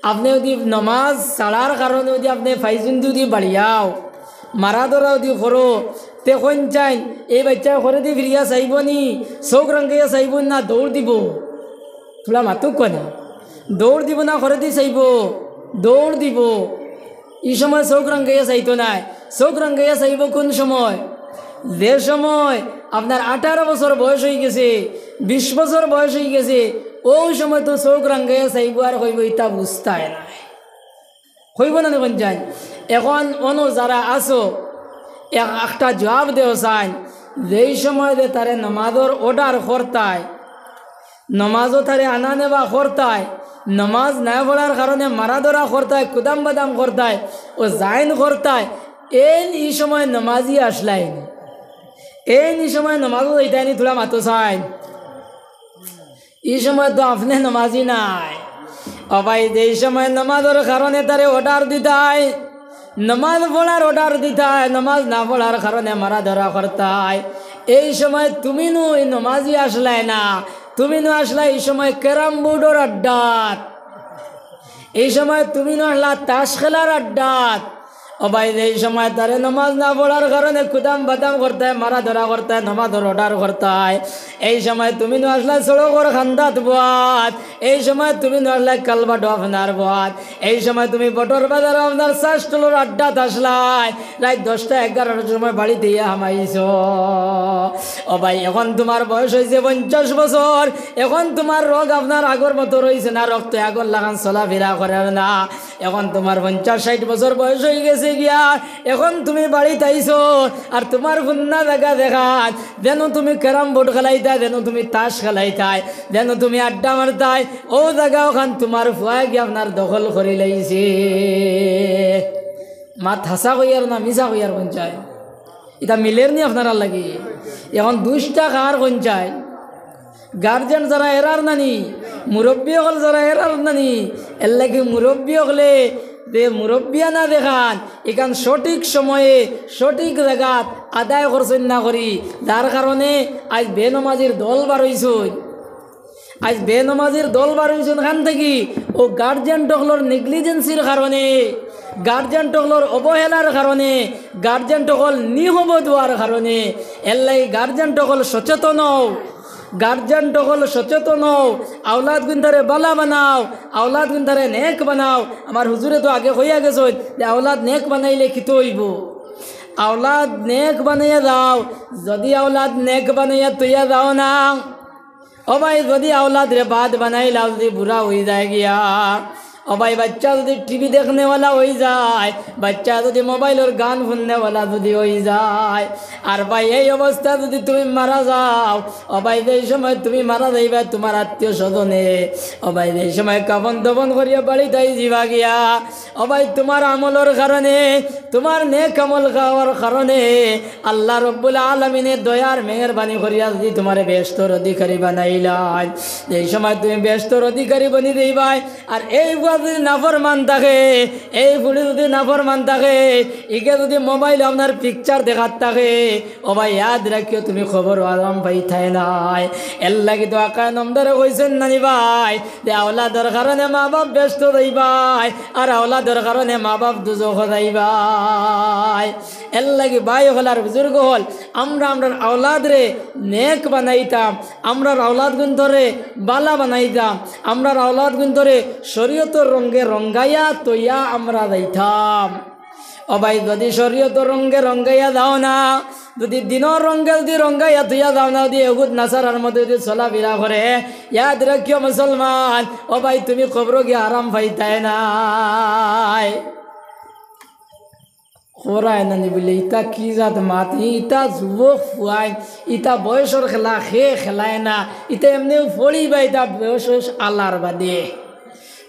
আপনে যুদি নমাজ ছাড়ার কারণে যুদি আপনে ফাইজুন্দি যুদি বাড়িয়াও, মারা ধরা যুদি করো, তে কইন চাইন, এই বাইচ্চায় খরেদি ফিরিয়া চাইবো নি, চউখ রাঙ্গাইয়া চাইবো না দৌড় দিবো? থুড়া মাতুক্কা না। দৌড় দিবো না খরেদি চাইবো? দৌড় দিবো। ই সময় চউখ রাঙ্গাইয়া চাইতো নায়। চউখ রাঙ্গাইয়া চাইবো কুন সময়? যে সময় আপনার আঠারো বছর বয়স অইগেছে, বিশ বছর বয়স অইগেছে, অউ সময় তো চউখ রাঙ্গাইয়া চাইবো আর কইবো, "ইতা বুঝতায় নায়।" কইবো না নি কইন চাইন? এখন অনো যারা আছো, এক-, একটা জুয়াব দেও চাইন, যেই সময় যে তারে নমাজর order করতায়, নমাজো তারে আনা নেওয়া করতায়, নমাজ না পড়ার কারণে মারা ধরা করতায়, কুদাম বাদাম করতায়, ও জাইন করতায়, এইন ই সময় নমাজি আছলায় নি? এইন ই সময় নমাজো যাইতায় নি? থুড়া মাতো চাইন। ই সময় তো আপনে নমাজি নায়। ও ভাই, যেই সময় নমাজর কারণে তারে order দিতায়, নমাজ পড়ার order দিতায়, নমাজ না পড়ার কারণে মারা ধরা করতায়, এই সময় তুমি নু এই নমাজি আসলায় না, তুমি নু আসলায় এই সময় ক্যারাম বোর্ডর আড্ডাত, এই সময় তুমি নু আসলা তাস খেলার আড্ডাত। ও ভাই, এই সময় তারে নমাজ না পড়ার কারণে কুদাম বাদাম করতায়, মারা ধরা করতায়, নমাজর অর্ডার করতায়, এই সময় তুমি নু আসলা সড়কর কান্দাত বওয়াত, এই সময় তুমি নু আসলা কালবাটো আপনার বওয়াত, এই সময় তুমি বটর বাজারো আপনার চা স্টলর আড্ডাত আসলায়, রাইত দশটা এগারোটার সময় বাড়িত আইয়া হামাইছো। ও ভাই, এখন তুমার বয়স অইছে পঞ্চাশ বছর, এখন তুমার রোগ আপনার আগর মতো রইছে না, রক্ত আগর লাখান চলাফিরা করের না। এখন তুমার পঞ্চাশ ষাইট বছর বয়স অইগেছে গিয়া, এখন তুমি বাড়িত আইছো, আর তুমার ফুন্না জাগা দেখাত, যেন তুমি ক্যারাম বোর্ড খেলাইতায়, যেন তুমি তাস খেলাইতায়, যেন তুমি আড্ডা মারতায়, অউ জাগা অখান তুমার ফুয়ায় গিয়া আপনার দখল করিলাইছে। মাত হাছা কইয়ার না মিছা কইয়ার কইনচাইন? ইতা মিলের নি আপনারার লাগি? এখন দুষটা কার কইনচাইন? গার্জিয়ান যারা এরার না নি, মুরব্বি অকল যারা এরার না নি, এরলাগি মুরব্বি অকলে যে মুরব্বিয়ানা দেখান, ইখান সঠিক সময়ে সঠিক জাগাত আদায় করছইন না করি, যার কারণে আইজ বেনমাজির দল বার অইছইন। আইজ বেনমাজির দল বার অইছইন কান থাকি? অউ গার্জিয়ান অকলর নেগলিজেন্সির কারণে, গার্জিয়ান অকলর অবহেলার কারণে, গার্জিয়ান অকল নিহবদ অওয়ার কারণে। এরলাগি গার্জিয়ান অকল সচেতন অও, গার্জিয়ান অকল সচেতন অও, আওলাদ গুইনতারে বালা বানাও, আওলাদ গুইনতারে নেক বানাও। আমার হুজুরে তো আগে কইয়া গেছইন যে আওলাদ নেক বানাইলে কিতা অইবো? আওলাদ নেক বানাইয়া যাও, যুদি আওলাদ নেক বানাইয়া থইয়া যাও না, ও ভাই, যুদি আওলাদরে বাদ বানাইলাও, যুদি বুড়া অইযায় গিয়া, ও ভাই, বাইচ্চা যুদি টিভি দেখনেওয়ালা অইযায়, বাইচ্চা যুদি মোবাইলর গান হুননেওয়ালা যুদি অইযায়, আর ভাই, এই অবস্থা যুদি তুমি মারা যাও, ও ভাই, যেই সময় তুমি মারা যাইবায়, তুমার আত্মীয় স্বজনে, ও ভাই, যেই সময় কাফন দফন করিয়া বাড়িত আইযিবা গিয়া, ও ভাই, তুমার আমলর কারণে, তুমার নেক আমল খাওয়ার কারণে আল্লাহ রব্বুল আলামিনে দয়ার মেহেরবানি করিয়া যুদি তুমারে বেহেস্তর অধিকারী বানাইলাইন, যেই সময় তুমি বেহেস্তর অধিকারী বনি যাইবায়, আর এই ফুয়া যুদি নাফরমান থাকে, এই ফুড়ি যুদি নাফরমান থাকে, ইগে যুদি মোবাইলো আপনার পিকচার দেখাত থাকে, ও ভাই, ইয়াদ রাখিও, তুমি কবরো আরাম পাইতায় নায়। এরলাগি তো আকায়ে নামদারে কইছইন না নি ভাই, যে আওলাদর কারণে মা-বাপ বেহেস্তো যাইবায়, আর আওলাদর কারণে মা-বাপ দুজখো যাইবায়। এরলাগি ভাই অকল আর বুজুর্গ অকল, আমরা আমরার আওলাদরে নেক বানাইতাম, আমরার আওলাদ গুইনতরে বালা বানাইতাম, আমরার আওলাদ গুইনতরে শরিয়তর রঙ্গে রঙ্গাইয়া থইয়া আমরা যাইতাম। ও ভাই, যুদি শরিয়তর রঙ্গে রঙ্গাইয়া যাও না, যুদি দিনর রঙ্গে যুদি রঙ্গাইয়া থইয়া যাও না, যুদি এহুদ নাসারার মতো যুদি চলাফিরা করে, ইয়াদ রাখিও মুসলমান, ও ভাই, তুমি কবরো গিয়া আরাম পাইতায় নায়। করায় না নি বুলে, ইতা কি জাত মাত? ইতা যুবক ফুয়াইন, ইতা বয়সর খেলা কে খেলায় না, ইতা এমনেউ ফড়িবা, ইতা বয়স অইছে আলার বাদে।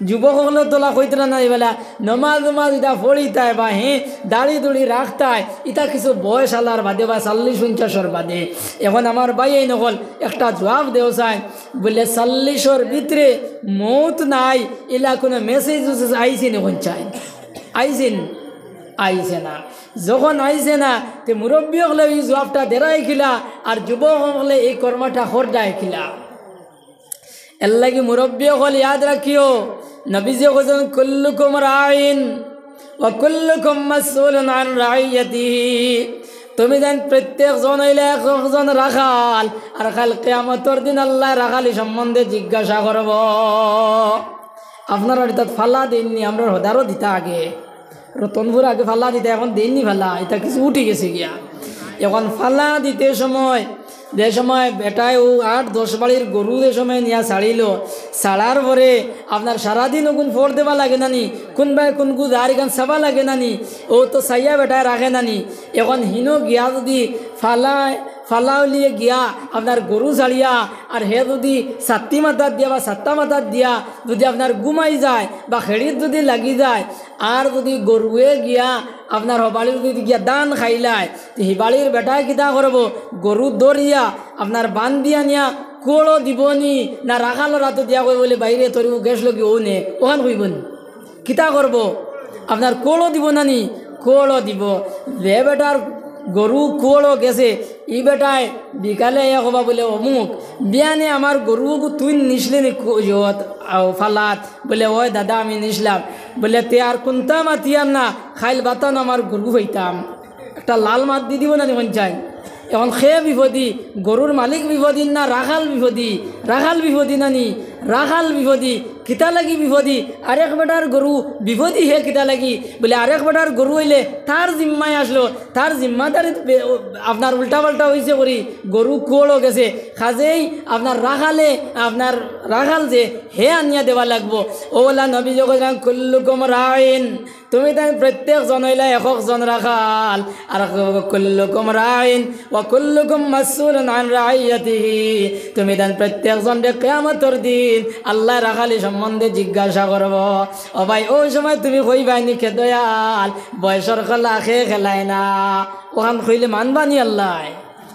যুবক অকলর দলা কইতরা না নি বুলে, নমাজ নমাজ ইতা ফড়িতায় বা হে দাড়ি দুড়ি রাখতায়, ইতা কিছু বয়স আলার বাদে বা চল্লিশ পঞ্চাশর বাদে। এখন আমার ভাইয়াইন অকল একটা জুয়াব দেও চাইন, বুলে চল্লিশর ভিতরে মউত নাই, ইলা কুনু মেসেজ উসেজ আইছে নি কইনচাইন? আইছে নি? আইছে না। যখন আইছে না, তে মুরব্বি অকলে ই জুয়াবটা দেরায় কিলা, আর যুবক অকলে ই কর্মটা কররায় কিলা? এরলাগি মুরব্বি অকল ইয়াদ রাখিও, নবীজিয়ে কইছইন, "কুল্লুকুম রাইন ওয়া কুল্লুকুম মাসউলুন আন রাইয়াতিহি।" তুমি যেন প্রত্যেক জন অইলা এক একজন রাখাল, আর কাইল কিয়ামতর দিন আল্লায় রাখালি সম্বন্ধে জিজ্ঞাসা করবো। আপনারার ইতাত ফালা দেইন নি, আমরার হদারও দিতা আগে। রতনপুর আগে ফালা দিতা, এখন দেইন নি ফালা, ইতা কিছু উঠি গেছে গিয়া। এখন ফালা দিতে সময়, যে সময় বেটায় অউ আট দশ বাড়ির গরু যে সময় নিয়া ছাড়িলো, ছাড়ার পরে আপনার সারাদিন অগুন ফড় দেবা লাগে না নি, কুনবায় কুনগু যার ইখান চাবা লাগে না নি, অউ তো চাইয়া বেটায় রাখে না নি। এখন হিনো গিয়া যুদি ফালায় ফালাউলিয়ে গিয়া আপনার গরু ছাড়িয়া, আর হে যুদি ছাত্তি মাথাত দিয়া বা ছাত্তা মাথাত দিয়া যুদি আপনার ঘুমাই যায় বা খেড়িত যুদি লাগি যায়, আর যুদি গরুয়ে গিয়া আপনার হবাড়ির যুদি গিয়া ধান খাইলায়, তে হিবাড়ির বেটায় কিতা করবো? গরু ধরিয়া আপনার বান্ধিয়া নিয়া কুয়লো দিবো নি, না রাখালর আতো দিয়া কইবো বুলে, "বাইরে তোর গেছলো গি, অউ নে", অখান কইবো নি? কিতা করবো? আপনার কুয়লো দিবো না নি? কুয়লো দিবো। যে বেটার গরু কুয়লো গেছে, ই বেটায় বিকালে আইয়া কবা বুলে, "অমুক, বিয়ানে আমার গরু ওগু তুইন নিছলে নি কু-, ইয়ত, আও, ফালাত?" বুলে, "অয় দাদা, আমি নিছলাম।" বুলে, "তে আর কুন্তা মাতিয়ার না, খাইল বাতান আমার গরু পাইতাম।" একটা লাল মাত দি দিবো না নি কইন চাই? এখন খে বিপদি, গরুর মালিক বিপদি না রাখাল বিপদি? রাখাল বিপদি না নি? রাখাল বিপদি। কিতা লাগি বিপদি? আরেক বেটার গরু বিপদি হে কিতা লাগি? বুলে, আরেক বেটার গরু অইলে তার জিম্মায় আছলো, তার জিম্মাদারিত বে-, আপনার উল্টা পাল্টা অইছে করি গরু কুয়াড়ো গেছে। কাজেই আপনার রাখালে, আপনার রাখাল যে, হে আনিয়া দেওয়া লাগবো। অউ অলা নবীজি কইরা, "কুল্লুকুম রাইন।" তুমি তাইন প্রত্যেক জন অইলা এক এক জন রাখাল। আর কুল্লুকুম রাইন ওয়া কুল্লুকুম মাসউলুন আন রাইয়াতিহি। তুমি তাইন প্রত্যেক জনরে কিয়ামতর দিন আল্লায় রাখালি সম্বন্ধে জিজ্ঞাসা করবো। ও ভাই, অউ সময় তুমি কইবায় নি, "কে দয়াল, বয়সর খেলা খে খেলায় না।" অখান কইলে মানবা নি আল্লায়?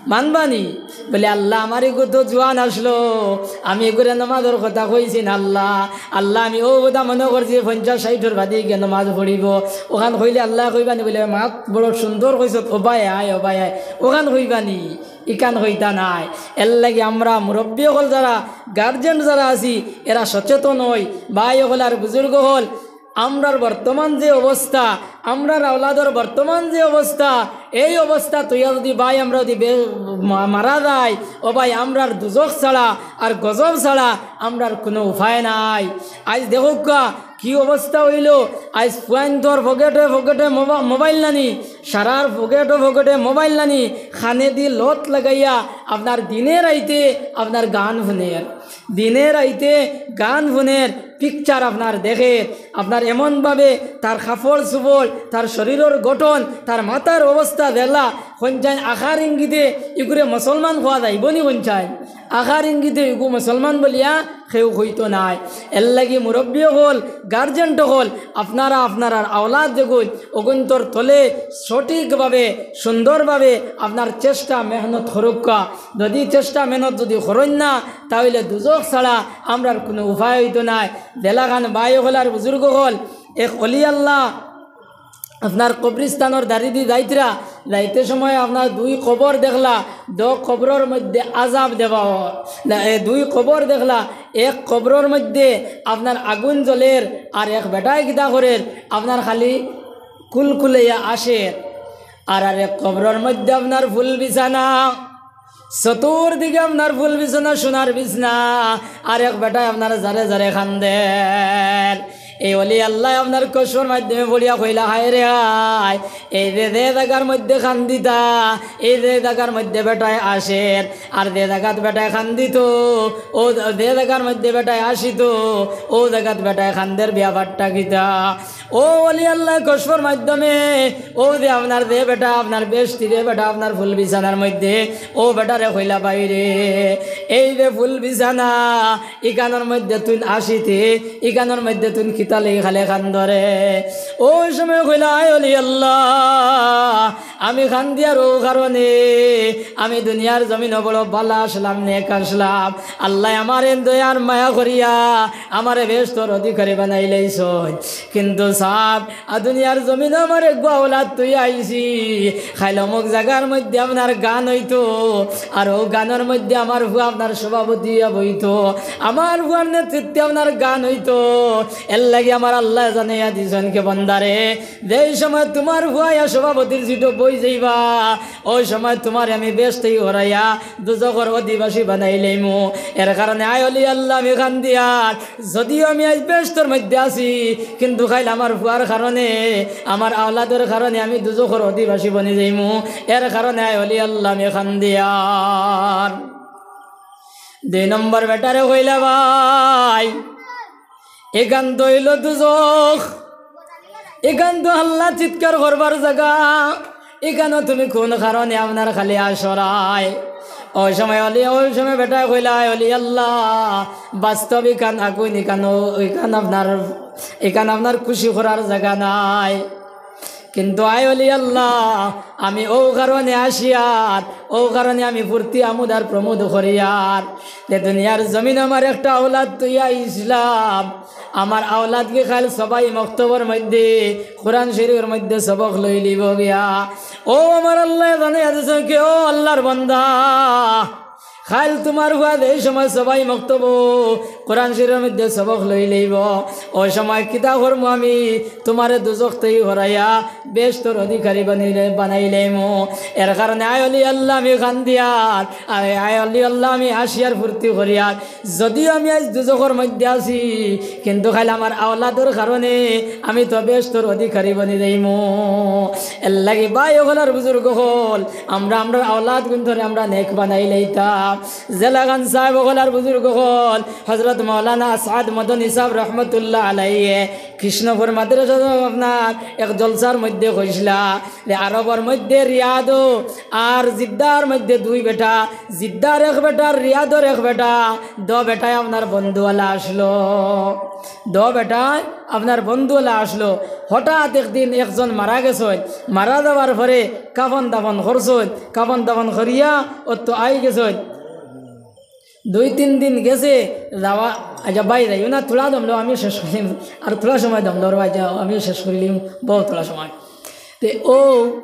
মানবা নি? বুলে, "আল্লা, আমার ইগু তো জুয়ান আছলো, আমি ইগুরে নমাজর কথা কইছি না আল্লা। আল্লা, আমি অউ কথা মনো করছি পঞ্চাশ ষাইটর বাদে গিয়া নমাজ পড়িবো।" অখান কইলে আল্লায় কইবা নি? বুলে, "মাত বড় সুন্দর কইছত, ও ভাই আয়, ও ভাই আয়।" অখান কইবা নি? ইখান কইতা নায়। এরলাগি আমরা মুরব্বি অকল যারা, গার্জিয়ান যারা আছি, এরা সচেতন অই। ভাই অকল আর বুজুর্গ অকল, আমরার বর্তমান যে অবস্থা, আমরার আওলাদর বর্তমান যে অবস্থা, এই অবস্থা থইয়া যুদি ভাই আমরা যুদি বে-, মা-, মারা যাই, ও ভাই, আমরার দুজখ ছাড়া আর গজব ছাড়া আমরার কুনু উপায় নাই। আইজ দেখউক্কা কি অবস্থা অইলো, আইজ ফুয়াইন্তর পকেটে পকেটে মোবা-, মোবাইল নানি, সারার পকেটে পকেটে মোবাইল নানি, কানেদি লত লাগাইয়া আপনার দিনে রাইতে আপনার গান হুনের। দিনে রাইতে গান হুনের, পিকচার আপনার দেখের, আপনার এমনভাবে তার কাপড় চোপড়, তার শরীরর গঠন, তার মাথার অবস্থা যেলা, কইন চাইন আকার ইঙ্গিতে ইগুরে মুসলমান কওয়া যাইবো নি কইন চাইন? আকার ইঙ্গিতে ইগু মুসলমান বুলিয়া কেউ কইতো নায়। এরলাগি মুরব্বি অকল, গার্জিয়ান অকল, আপনারা আপনারার আওলাদ যেগুইন, অগুইন্তর তলে সঠিকভাবে, সুন্দরভাবে আপনার চেষ্টা মেহনত করউক্কা। যুদি চেষ্টা মেহনত যুদি করইন না, তা অইলে দুজখ ছাড়া আমরার কুনু উপায় অইতো নায়। যেলাখান ভাই অকল আর বুজুর্গ অকল, এক অলি আল্লা আপনার কবরিস্তানর দাড়িদি যাইতরা, যাইতে সময় আপনার দুই কবর দেখলা, দ কবরর মধ্যে আজাব দেওয়া অর। না, এ দুই কবর দেখলা, এক কবরর মধ্যে আপনার আগুন জ্বলের, আর এক বেটায় কিতা করের, আপনার খালি কুলকুলাইয়া আসের। আর আরেক কবরর মধ্যে আপনার ফুল বিছানা, চতুর্দিকে আপনার ফুল বিছানা, সোনার বিছানা, আর এক বেটায় আপনার জারে জারে কান্দের। এই অলি আল্লায় আপনার কসবর মাধ্যমে পড়িয়া কইলা, "হায় রে হায়, এই যে, যে জাগার মধ্যে কান্দিতা, এই যে জাগার মধ্যে বেটায় আসের, আর যে জাগাত বেটায় কান্দিতো, অউ যে জাগার মধ্যে বেটায় আসিতো, অউ জাগাত বেটায় কান্দের ব্যাপারটা কিতা?" অউ অলি আল্লায় কসবর মাধ্যমে, অউ যে আপনার যে বেটা, আপনার বেহেস্তি যে বেটা, আপনার ফুল বিছানার মধ্যে, অউ বেটারে কইলা, "ভাইরে, এই যে ফুল বিছানা, ইখানর মধ্যে তুইন আসিতে, ইখানর মধ্যে তুইন কিতার লাগি খালি কান্দরে?" অউ সময় কইলা, "আয় অলি আল্লা, আমি কান্দিয়ার অউ কারণে, আমি দুনিয়ার জমিনো বড় ভালা আছলাম, নেক আছলাম। আল্লায় আমারে দয়ার মায়া করিয়া আমারে বেহেস্তর অধিকারী বানাইলাইছইন। কিন্তু সাব, আ দুনিয়ার জমিনো আমার এগুয়া আওলাদ থইয়া আইছি। কাইল অমুক জাগার মধ্যে আপনার গান অইতো, আর অউ গানর মধ্যে আমার ফুয়া আপনার সভাপতি অইয়া বইতো, আমার ফুয়ার নেতৃত্বে আপনার গান অইতো। এরলাগি আমার আল্লায় জানাইয়া দিছইন কে বন্দারে, যেই সময় তুমার ফুয়া আইয়া সভাপতির সিটো বই যাইবা, অউ সময় তুমারে আমি বেহেস্ত থাকি হরাইয়া দুজখর অধিবাসী বানাইলাইমু। এর কারণে আয় অলি আল্লা, আমি কান্দিয়ার, যদিও আমি আইজ বেহেস্তর মধ্যে আছি, কিন্তু কাইল আমার ফুয়ার কারণে, আমার আওলাদর কারণে আমি দুজখর অধিবাসী বনি যাইমু। এর কারণে আয় অলি আল্লা, আমি কান্দিয়ার।" দুই নম্বর বেটারে কইলা, "ভাই, ইখান তো অইলো দুজখ, ইখান তো আল্লা চিৎকার করবার জাগা, ইখানো তুমি কুন কারণে আপনার খালি আসরায়?" অউ সময় অলি, অউ সময় বেটায় কইলা, "অলি আল্লা, বাস্তব ইখান আগুইন, ইখানো, ইখান আপনার, ইখান আপনার খুশি করার জাগা নায়।" কিন্তু আয় অলি আল্লাহ, আমি অউ কারণে আসিয়ার, অউ কারণে আমি ফুর্তি আমোদ আর প্রমোদ করিয়ার যে দুনিয়ার জমিন আমার একটা আওলাদ থইয়া আইছলাম, আমার আওলাদগি কাইল সবাই মক্তবর মধ্যে, কোরআন শরীফর মধ্যে সবক লইলিবো গিয়া। ও আমার আল্লায় জানাইয়া দিছইন কি, ও আল্লাহর বান্দা, কাইল তুমার পুয়া যেই সময় সবাই মক্তবো কোরআন শরীফর মধ্যে সবক লইলিবো, অউ সময় কিতা করমু আমি? তুমারে দুজখ থাকি হরাইয়া বেহেস্তর অধিকারী বানাইলে-, বানাইলাইমু। এর কারণে আয় অলি আল্লাহ আমি কান্দিয়ার, আয়, আয় অলি আল্লাহ আমি আসিয়ার ফুর্তি করিয়ার। যদিও আমি আইজ দুজখর মধ্যে আছি, কিন্তু কাইল আমার আওলাদর কারণে আমি তো বেহেস্তর অধিকারী বনি যাইমু। এরলাগি ভাই অকল আর বুজুর্গ অকল, আমরা, আমরার আওলাদগুইন্তরে আমরা নেক বানাইলাইতাম। জেলাখান সাহেব অকল আর বুজুর্গ অকল, হজরত মাওলানা আসাদ মদনী সাহেব রহমতুল্লাহ আলাইহি কৃষ্ণপুর মাদ্রাসা আপনার এক জলসার মধ্যে কইছলা যে আরবর মধ্যে রিয়াদো আর জিদ্দার মধ্যে দুই বেটা, জিদ্দার এক বেটা, রিয়াদর এক বেটা, দ বেটায় আপনার বন্ধুওয়ালা আসলো, দ বেটায় আপনার বন্ধুওয়ালা আসলো। হঠাৎ একদিন একজন মারা গেছইন, মারা যাওয়ার পরে কাফন দাফন করছইন, কাফন দাফন করিয়া অত আই গেছইন। দুই তিন দিন গেছে, যাওয়া, আচ্ছা ভাই যাইও না, থুড়া দমলো, আমিও শেষ করিলিমু, আর থুড়া সময় দমলো রে ভাই, যাও, আমিও শেষ করিলিমু, বউত থুড়া সময়। তে অউ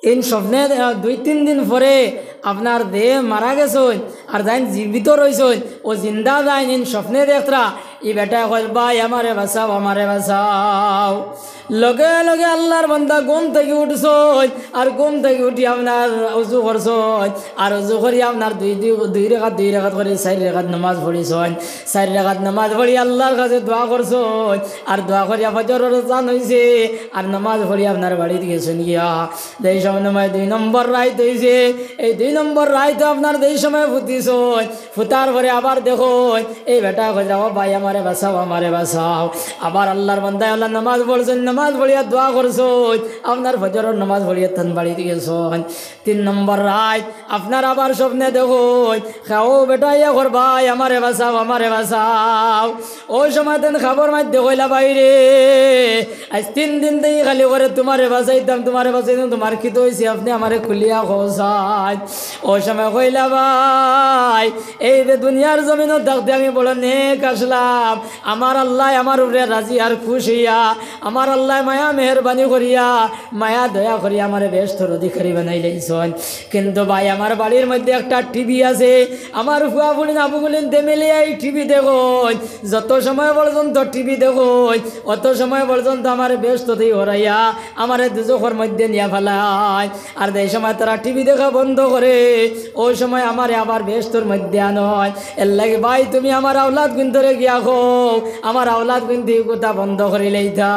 ইন স্বপ্নে দে-, দুই তিন দিন পরে আপনার দেহ মারা গেছইন, আর যাইন জীবিত রইছইন, অউ জিন্দা যাইন, ইন স্বপ্নে দেখরা, ই বেটায় কইল, "ভাই, আমারে বাঁচাও, আমারে বাঁচাও।" লগে লগে আল্লাহর বান্দা ঘুম থাকি উঠছইন, আর ঘুম থাকি উঠি আপনার উজু করছইন, আর উজু করি আপনার দুই, দুই, দুই রেকাত, দুই রেকাত করি চাইর রেকাত নামাজ পড়িছইন, চাইর রেকাত নামাজ পড়ি আল্লাহর কাছে দোয়া করছইন, আর দোয়া করিয়া ফজরর আজান অইছে, আর নামাজ পড়ি আপনার বাড়িত গেছইন গিয়া। যেই সময় দুই নম্বর রাইত অইছে, এই দুই নম্বর রাইত আপনার যেই সময় ফুতিছইন, ফুতার পরে আবার দেখইন, এই বেটায় কইরা, "ও ভাই, আমারে বাঁচাও, আমারে বাঁচাও।" আবার আল্লাহর বান্দায় আল্লাহ নামাজ পড়ছইন, নামাজ পড়িয়া দোয়া করছইন, আপনার ফজরর নামাজ পড়িয়া তান বাড়িত গেছইন। তিন নম্বর রাইত আপনার আবার স্বপ্নে দেখইন, "ও বেটায় কর, ভাই, আমারে বাঁচাও, আমারে বাঁচাও।" অউ সময় তান খাবর মাইধ্যে কইলা, "ভাইরে, আইজ তিন দিন থাকি খালি করে তুমারে বাঁচাইতাম, তুমারে বাঁচাইতাম, তুমার কিতা অইছে? আপনে আমারে খুলিয়া কও চাই।" অউ সময় কইলা, "ভাই, এই যে দুনিয়ার জমিনো থাকতে আমি বড় নেক আছলাম, আমার আল্লায় আমার উপরে রাজি আর খুশ অইয়া, আমার আল্লায় মায়া মেহেরবানি করিয়া, মায়া দয়া করিয়া আমারে বেহেস্তর অধিকারী বানাইলাইছইন। কিন্তু ভাই, আমার বাড়ির মাইধ্যে একটা টিভি আছে, আমার ফুয়া ফুড়িন আবু ফুড়িন তে মিলিয়া ই টিভি দেখইন, যত সময় পর্যন্ত টিভি দেখইন, অত সময় পর্যন্ত আমারে বেহেস্ত থাকি হরাইয়া আমারে দুজখর মাইধ্যে নিয়া ফালাইন। আর যেই সময় তারা টিভি দেখা বন্ধ করে, অউ সময় আমারে আবার বেহেস্তর মাইধ্যে আনইন। এরলাগি ভাই, তুমি আমার আওলাদগুইন্তরে গিয়া কও, আমার আওলাদগুইন্তে ই কথা বন্ধ করিলাইতা।"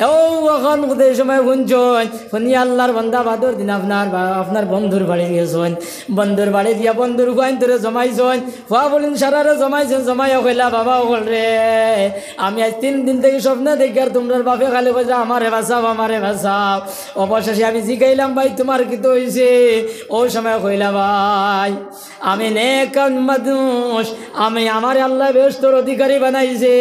অউ অখন যেই সময় হুনছইন, হুনিয়া আল্লাহর বান্দা বাদর দিন আপনার বা-, আপনার বন্ধুর বাড়িত গেছইন, বন্ধুর বাড়িত গিয়া বন্ধুর ফুয়াইন্তরে জমাইছইন, ফুয়া ফুড়িন সারারে জমাইছইন, জমাইয়া কইলা, "বাবা অকল রে, আমি আইজ তিন দিন থাকি স্বপ্নে দেখিয়ার তুমরার বাপে খালি কইরা, 'আমারে বাঁচাও, আমারে বাঁচাও।' অবশেষে আমি জিগাইলাম, 'ভাই, তুমার কিতা অইছে?' অউ সময় কইলা, 'ভাই, আমি নেক মানুষ, আমি, আমারে আল্লায় বেহেস্তর অধিকারী বানাইছে,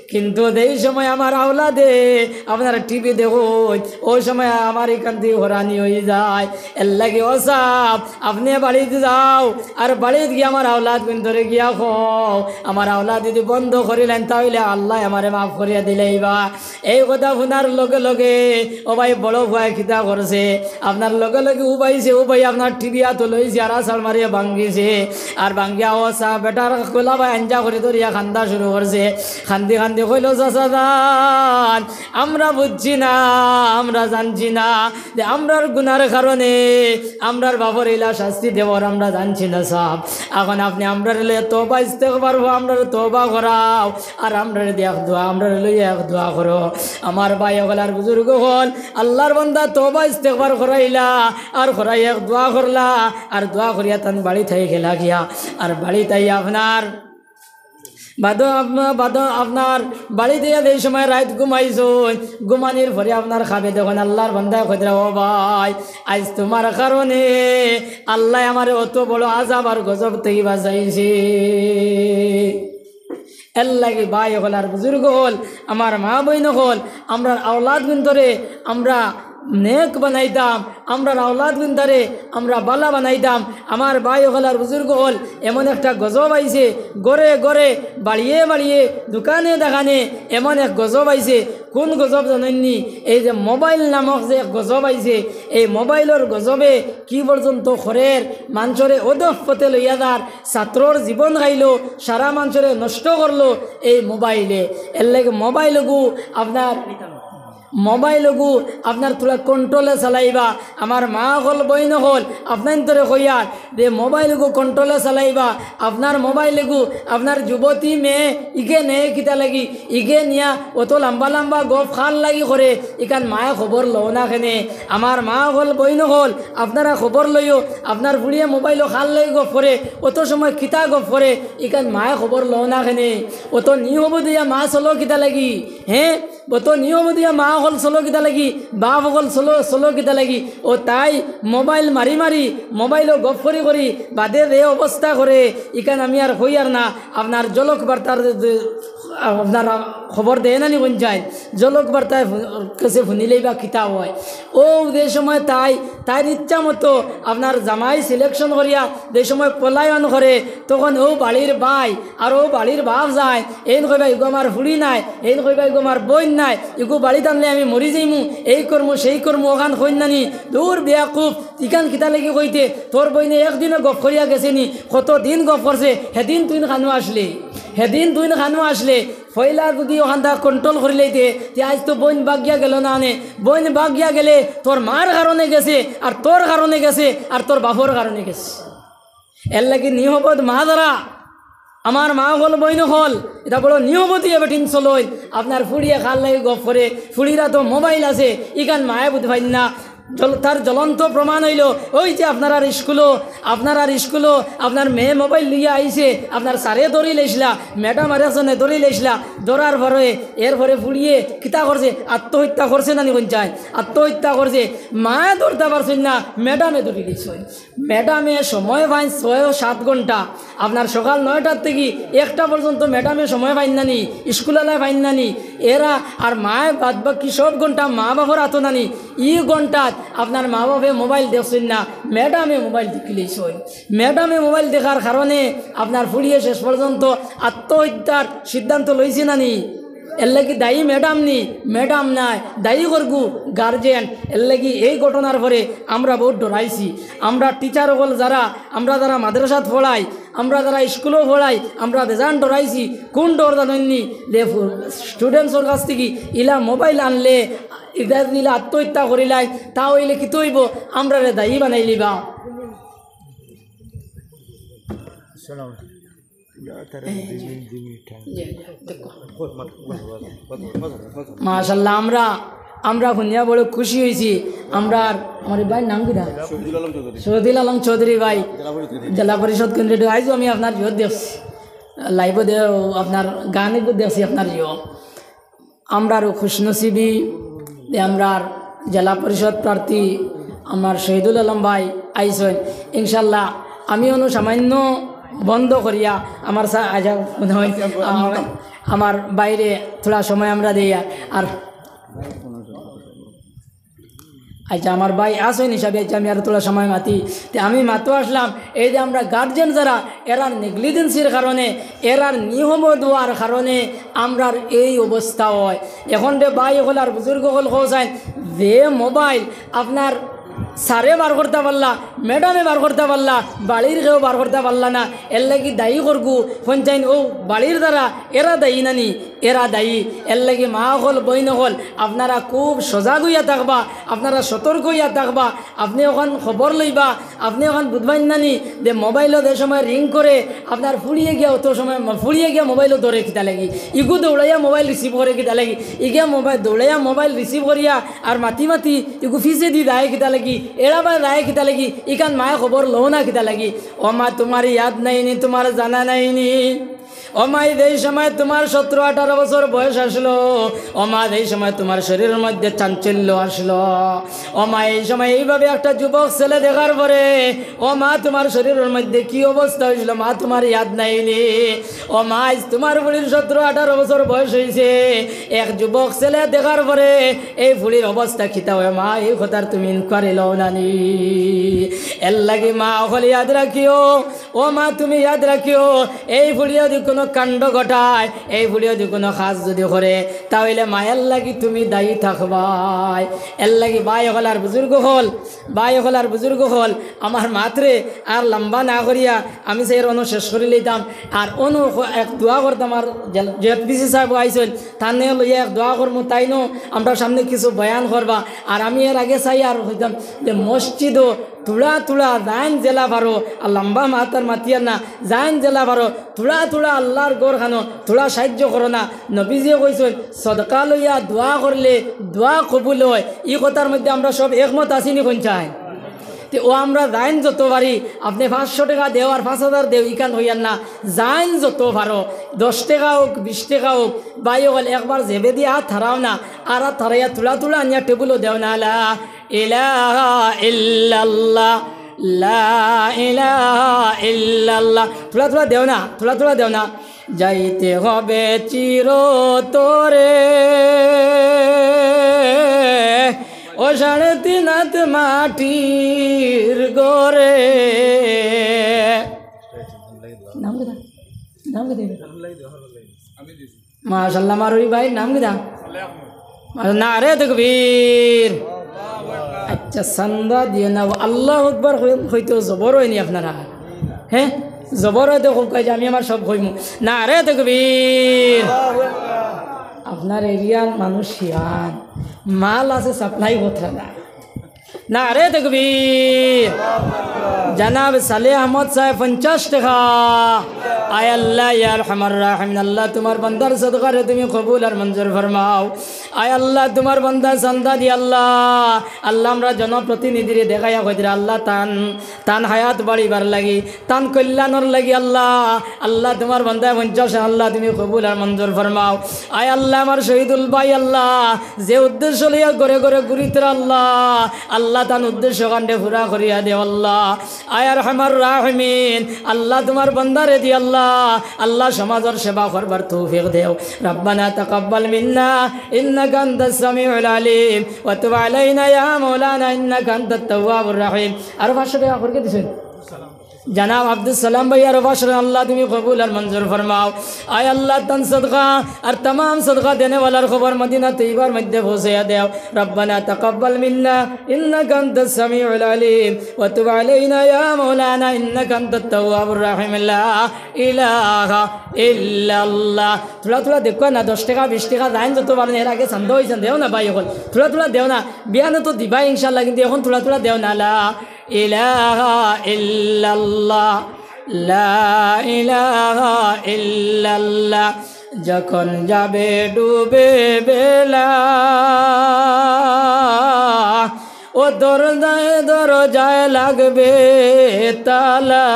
কিন্তু যেই সময় আমার আওলাদে আপনার টিভি দেখইন, অউ সময় আমার ইখান থাকি হরানি অইযায়। এরলাগি ও সাব, আপনে বাড়িত যাও, আর বাড়িত গিয়া আমার আওলাদগুইন্তরে গিয়া কও, আমার আওলাদ যুদি বন্ধ করিলাইন, তা অইলে আল্লায় আমারে মাফ করিয়া দিলাইবা।" এই কথা হুনার লগে লগে ও ভাই, বড় ফুয়ায় কিতা করছে, আপনার লগে লগে উবাইছে, উবাই আপনার টিভি আতো লইছে, আর আছাড় মারিয়া ভাঙ্গিছে। আর ভাঙ্গিয়া ও সাব, বেটার গলা ভাই আঞ্জা করি ধরিয়া কান্দা শুরু করছে। কান্দি কান্দি কইলো, "চাচা যান, আমরা বুঝছি না, আমরা জানছি না যে আমরার গুনার কারণে আমরার বাপরে ইলা শাস্তি দেওয়ার আমরা জানছি না সাব। অখন আপনে আমরারে লইয়া তওবা ইস্তেগফার করো, আমরারে তওবা করাও, আর আমরারে দিয়া এক দোয়া, আমরারে লইয়া এক দোয়া করো।" আমার ভাই অকল আর বুজুর্গ অকল, আল্লাহর বান্দা তওবা ইস্তেগফার করাইলা, আর করাই এক দোয়া করলা, আর দোয়া করিয়া তান বাড়িত আই গেলা গিয়া। আর বাড়িত আই আপনার বাদো আপ-, বাদো আপনার বাড়িত আইয়া যেই সময় রাইত ঘুমাইছইন, ঘুমানির পরে আপনার খাবে দেখইন আল্লাহর বান্দায় কইরা, "ও ভাই, আইজ তুমার কারণে আল্লায় আমারে অত বড় আজাব আর গজব থাকি বাঁচাইছে।" এরলাগি ভাই অকল আর বুজুর্গ অকল, আমার মা বইন অকল, আমরার আওলাদ গুনতরে আমরা নেক বানাইতাম, আমরার আওলাদ গুনতরে আমরা বালা বানাইতাম। আমার ভাই অকল আর বুজুর্গ অকল, এমন একটা গজব আইছে, ঘরে ঘরে, বাড়িয়ে বাড়িয়ে, দোকানে দোকানে এমন এক গজব আইছে। কোন গজব জানইননি? এই যে মোবাইল নামক যে এক গজব আইছে, এই মোবাইলর গজবে কি পর্যন্ত করের, মানষরে অধঃপথে লইয়া যার, ছাত্রর জীবন খাইলো, সারা মানষরে নষ্ট করলো এই মোবাইলে। এরলাগি মোবাইলগু আপনার, মোবাইলগু আপনার থুড়া কন্ট্রোলে চালাইবা। আমার মা অকল, বইন অকল, আপনাইনতরে কইয়ার যে মোবাইলগু কন্ট্রোলে চালাইবা। আপনার মোবাইলগু আপনার যুবতী মেয়ে ইগে নেয় কিতা লাগি? ইগে নিয়া অত লাম্বা লাম্বা গফ কার লাগি করে, ইখান মায়ে খবর লও না কেনে? আমার মা অকল, বইন অকল, আপনারা খবর লইও, আপনার ফুড়িয়ে মোবাইলো কার লাগি গফ করে, অত সময় কিতা গফ করে, ইখান মায়ে খবর লও না কেনে? অত নিয়ম দিয়া মা চলো কিতা লাগি? হে, অত নিয়ম দিয়া মা অকল চলো কিতা লাগি? বাপ অকল চলো, চলো কিতা লাগি? অউ তাই মোবাইল মারি মারি, মোবাইলো গফ করি করি, বাদে যে অবস্থা করে, ইখান আমি আর কইয়ার না। আপনার ঝলক বার্তার যে, আপনার খবর দেয় না নি কোন যায়, ঝলক বার্তায় ফু-, কাছে হুনিলেই বা কিতা অয়। অউ যে সময় তাই, তাইর ইচ্ছা মতো আপনার জামাই selection করিয়া যে সময় পলায়ন করে, তখন অউ বাড়ির ভাই আর অউ বাড়ির বাপ যায়, এইন কইবা, "ইগু আমার ফুড়ি নায়", এইন কইবা, "ইগু আমার বইন নায়, ইগু বাড়িত আনলে আমি মরি যাইমু, এই করমু, সেই করমু", অখান কইন না নি? দূর বেয়াকুফ, ইখান কিতা লাগি কইতে? তোর বইনে একদিনও গফ করিয়া গেছে নি? কত দিন গফ করছে, হেদিন তুইন কানো আসলে, হেদিন তুইন কানো আসলে। পয়লা যুদি অখানতা control করিলাইতে, তে আইজ তো বইন বাগিয়া গেল না নে। বইন বাগিয়া গেলে তোর মার কারণে গেছে, আর তোর কারণে গেছে, আর তোর বাপর কারণে গেছে। এরলাগি নিহবদ মা যারা, আমার মা অকল, বইন অকল, ইতা বড় নিয়ম দিয়া বেটিন চলইন। আপনার ফুড়িয়ে কার লাগি গফ করে, ফুড়ির আতো মোবাইল আছে, ইখান মায়ে বুঝ পাইন না। জল-, তার জ্বলন্ত প্রমাণ অইলো, অউ যে আপনারার স্কুলো, আপনারার স্কুলো আপনার মেয়ে মোবাইল লইয়া আইছে, আপনার স্যারে ধরিলাইছলা, ম্যাডাম আরেকজনে ধরিলাইছলা, ধরার পরে, এরপরে ফুড়িয়ে কিতা করছে? আত্মহত্যা করছে না নি কোন যায়? আত্মহত্যা করছে। মায়ে ধরতা পারছইন না, ম্যাডামে ধরিলাইছইন। ম্যাডামে সময় পাইন ছয় সাত ঘন্টা, আপনার সকাল নয়টার থাকি একটা পর্যন্ত ম্যাডামে সময় পাইন না নি, স্কুল আলায় পাইন না নি, এরা আর মায়ে বাদ বাকি সব ঘন্টা মা বাপর আতো না নি। ই ঘন্টাত আপনার মা বাপে মোবাইল দেখছইন না, ম্যাডামে মোবাইল দেখিলাইছইন। ম্যাডামে মোবাইল দেখার কারণে আপনার ফুড়িয়ে শেষ পর্যন্ত আত্মহত্যার সিদ্ধান্ত লইছে না নি? এরলাগি দায়ী ম্যাডাম নি? ম্যাডাম নায়, দায়ী করগু গার্জেন। এরলাগি এই ঘটনার পরে আমরা বউত ডরাইছি। আমরা টিচার অকল যারা, আমরা যারা মাদ্রাসাত পড়াই, আমরা যারা স্কুলো পড়াই, আমরা বেজান ডরাইছি। কোন ডর জানইন নি? যে ফু-, স্টুডেন্টসর কাছ থাকি ইলা মোবাইল আনলে, ইলা, ইলা আত্মহত্যা করিলাইন, তা অইলে কিতা অইবো? আমরারে দায়ী বানাইলিবা। আসসালামু আলাইকুম। মাশাআল্লাহ, আমরা, আমরা হুনিয়া বড় খুশি অইছি। আমরার, আমার এই ভাইর নাম কিতা? শহীদুল আলম চৌধুরী। শহীদুল আলম চৌধুরী ভাই, জেলা পরিষদ কেন্দ্রীয়। আইজও আমি আপনার ইয়ো দেখছি, live-ও দে-, আপনার গান এগু দেখছি আপনার ইয়ো। আমরারও খুশনসিবি যে আমরার জেলা পরিষদ প্রার্থী আমার শহীদুল আলম ভাই আইছইন। ইনশাআল্লাহ, আমি অনু সামান্য বন্ধ করিয়া আমার সা-, আচ্ছা, মনে হয় আমার, আমার বাইরে থুড়া সময় আমরা দেইয়া। আর আচ্ছা, আমার ভাই আছইন হিসাবে, আচ্ছা, আমি আরো থুড়া সময় মাতি। তে আমি মাতো আসলাম, এই যে আমরা গার্জেন যারা, এরার নেগলিজেন্সির কারণে, এরার নিয়ম দেওয়ার কারণে আমরার এই অবস্থা অয়। এখন রে ভাই অকল আর বুজুর্গ অকল কও চাইন, যে মোবাইল আপনার স্যারে বার করতা পারলা, ম্যাডামে বার করতা পারলা, বাড়ির কেউ বার করতা পারলা না, এরলাগি দায়ী করগু, কইন চাইন অউ বাড়ির যারা, এরা দায়ী না নি? এরা দায়ী। এরলাগি মা অকল, বইন অকল, আপনারা খুব সজাগ অইয়া থাকবা, আপনারা সতর্ক অইয়া থাকবা। আপনে অখান খবর লইবা, আপনে অখান বুঝবাইন না নি যে মোবাইলো যে সময় ring করে, আপনার ফুড়িয়ে গিয়া অত সময় ম-, ফুড়িয়ে গিয়া মোবাইলো ধরে কিতা লাগি, ইগু দৌড়াইয়া মোবাইল receive করে কিতা লাগি, ইগিয়া মোবাইল দৌড়াইয়া মোবাইল receive করিয়া আর মাতি মাতি ইগু পিছেদি যায় কিতা লাগি, এড়াবা যায় কিতা লাগি, ইখান মায়ে খবর লও না কিতা লাগি। ও মা, তোমার ইয়াদ নাই নি, তোমার জানা নাই নি। ও মাই, যেই সময় তুমার সতেরো আঠারো বছর বয়স আসলো, ও মা, যেই সময় তুমার শরীরর মধ্যে চাঞ্চল্য আসলো, ও মা, এই সময় এইভাবে একটা যুবক ছেলে দেখার পরে, ও মা, তুমার শরীরর মধ্যে কি অবস্থা অইছিল, মা, তুমার ইয়াদ নাইনি? ও মা, আইজ তুমার ফুড়ির সতেরো আঠারো বছর বয়স অইছে, এক যুবক ছেলে দেখার পরে এই ফুড়ির অবস্থা কিতা অয়, মা, এই কথার তুমি ইনকোয়ারি লও না নি? এর লাগি মা অকল ইয়াদ রাখিও, ও মা, তুমি ইয়াদ রাখিও, এই ফুড়ি যদি কুনু কাণ্ড ঘটায়, এই ফুড়ি যদি কুনু কাজ যদি করে, তা অইলে মায়ের লাগি তুমি দায়ী থাকবায়। এর লাগি ভাই অকল আর বুজুর্গ অকল, ভাই অকল আর বুজুর্গ অকল, আমার মাতরে আর লম্বা না করিয়া আমি চাইর অনো শেষ করি লইতাম। আর অনো ক-, এক দোয়া করতাম, আর জেল-, জেড ভিসি সাহেব আইছইন, তানে লইয়া এক দোয়া করমু, তাইনও আমরার সামনে কিছু বয়ান করবা। আর আমি এর আগে চাই আর কইতাম যে মসজিদও থুড়া থুড়া যাইন যেলা পারো, আর লম্বা মাত আর মাতিয়ার না, যাইন যেলা পারো, থুড়া থুড়া আল্লার ঘরখানো থুড়া সাহায্য করো না। নবীজিয়ে কইছইন, সদকা লইয়া দোয়া করলে দোয়া কবুল অয়। ই কথার মধ্যে আমরা সব একমত আছি নি, কইন চাই? তে ও আমরা যাইন যত পারি, আপনে পাঁচশো টেকা দেও আর পাঁচ হাজার দেও, ইখান কইয়ার না, যাইন যত পারো, দশ টেকা অউক, বিশ টেকা অউক, ভাই অকল একবার জেবেদি আত হারাও না, আর আত হারাইয়া থুড়া থুড়া আনিয়া টেবুলো দেও না। লা ইলাহা ইল্লাল্লাহ, লা ইলাহা ইল্লাল্লাহ। থুড়া থুড়া দেও না, থুড়া থুড়া দেও না। যাইতে হবে চিরতরে, ও সাড়ে তিন হাত মাটির ঘরে। নাম কিতা? নাম কিতা? মাশাআল্লাহ, আমার ওই ভাইর নাম কিতা? নারে তকবীর। আচ্ছা, চান্দা দিও না। আল্লাহু আকবার কই-, কইতে জবর অয়নি আপনারা? হে, জবর অইতে খুব কয় যে আমি আমার সব কইমু। নারে তকবীর। আপনার এরিয়ার মানুষ শিয়ান, মাল আছে, সাপ্লাই করতা না। নারে তকবীর। জনাব সালেহ আহমদ সাহেব পঞ্চাশ টেকা। আয় আল্লাহ, ইয়া আরহামার রাহিমিন, আল্লাহ, তুমার বান্দার সদকারে তুমি কবুল আর মঞ্জুর ফরমাও। আয় আল্লাহ, তুমার বান্দা চান্দা দি আল্লাহ, আল্লাহ, আমরা জনপ্রতিনিধিরে দেখাইয়া কইরা আল্লাহ, তান, তান হায়াত বাড়িবার লাগি, তান কল্যাণর লাগি আল্লাহ, আল্লাহ, তুমার বান্দায় পঞ্চাশ, আল্লাহ, তুমি কবুল আর মঞ্জুর ফরমাও। আয় আল্লাহ, আমার শহীদুল ভাই আল্লাহ, যে উদ্দেশ্য লইয়া ঘরে ঘরে ঘুরিতরা আল্লাহ, আল্লাহ, তান উদ্দেশ্য কাণ্ডে পুরা করিয়া দেও আল্লাহ। আয় আরহামার রাহিমিন, আল্লাহ, তুমার বান্দারে দি আল্লাহ, আল্লাহ, সমাজর সেবা করবার তৌফিক দেও। রব্বানা তাকাব্বাল মিন্না ইন্নাকা আনতাস সামিউল আলিম ওয়া তুব আলাইনা ইয়া মাওলানা ইন্নাকা আনতাত তাওয়াবুর রাহিম। আরো পাঁচশো টেকা খরকে দিছইন। জনাব আব্দুস সালাম ভাই আরো পাঁচশো, আল্লাহ, তুমি কবুল আর মঞ্জুর ফরমাও। আয় আল্লাহ, তান সদকা আর তামাম সদকা দেনেওয়ালার খবর মদিনা তৈবার মধ্যে পৌঁছাইয়া দেও। রব্বানা তাকাব্বাল মিন্না ইন্নাকা আনতাস সামিউল আলিম ওয়া তুব আলাইনা ইয়া মাওলানা ইন্নাকা আনতাত তাওয়াবুর রাহিম। লা ইলাহা ইল্লাল্লাহ। থুড়া থুড়া দেখো না, দশ টেকা, বিশ টেকা, যাইন যত পারইন, এর আগে চান্দা অইছে, দেও না ভাই অকল, থুড়া থুড়া দেও না। বিয়ানে তো দিবা ইনশাআল্লাহ, কিন্তু এখন থুড়া থুড়া দেও না। লা ইলাহা ইল্লাল্লাহ, লা ইলাহা ইল্লাল্লাহ। যখন যাবে ডুবে বেলা, ও দরজায় দরজায় লাগবে তালা।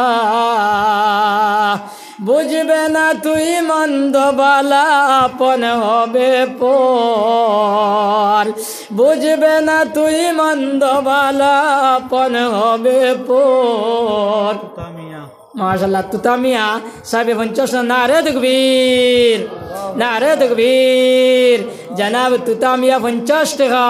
বুঝবে না তুই মন্দ বালা, আপন হবে পর। বুঝবে না তুই মন্দ বালা, আপন হবে পর। মাশাআল্লাহ, তুতা মিয়া সাহেবে পঞ্চাশ টেকা। নারে তকবীর, নারে তকবীর। জনাব তুতা মিয়া পঞ্চাশ টেকা।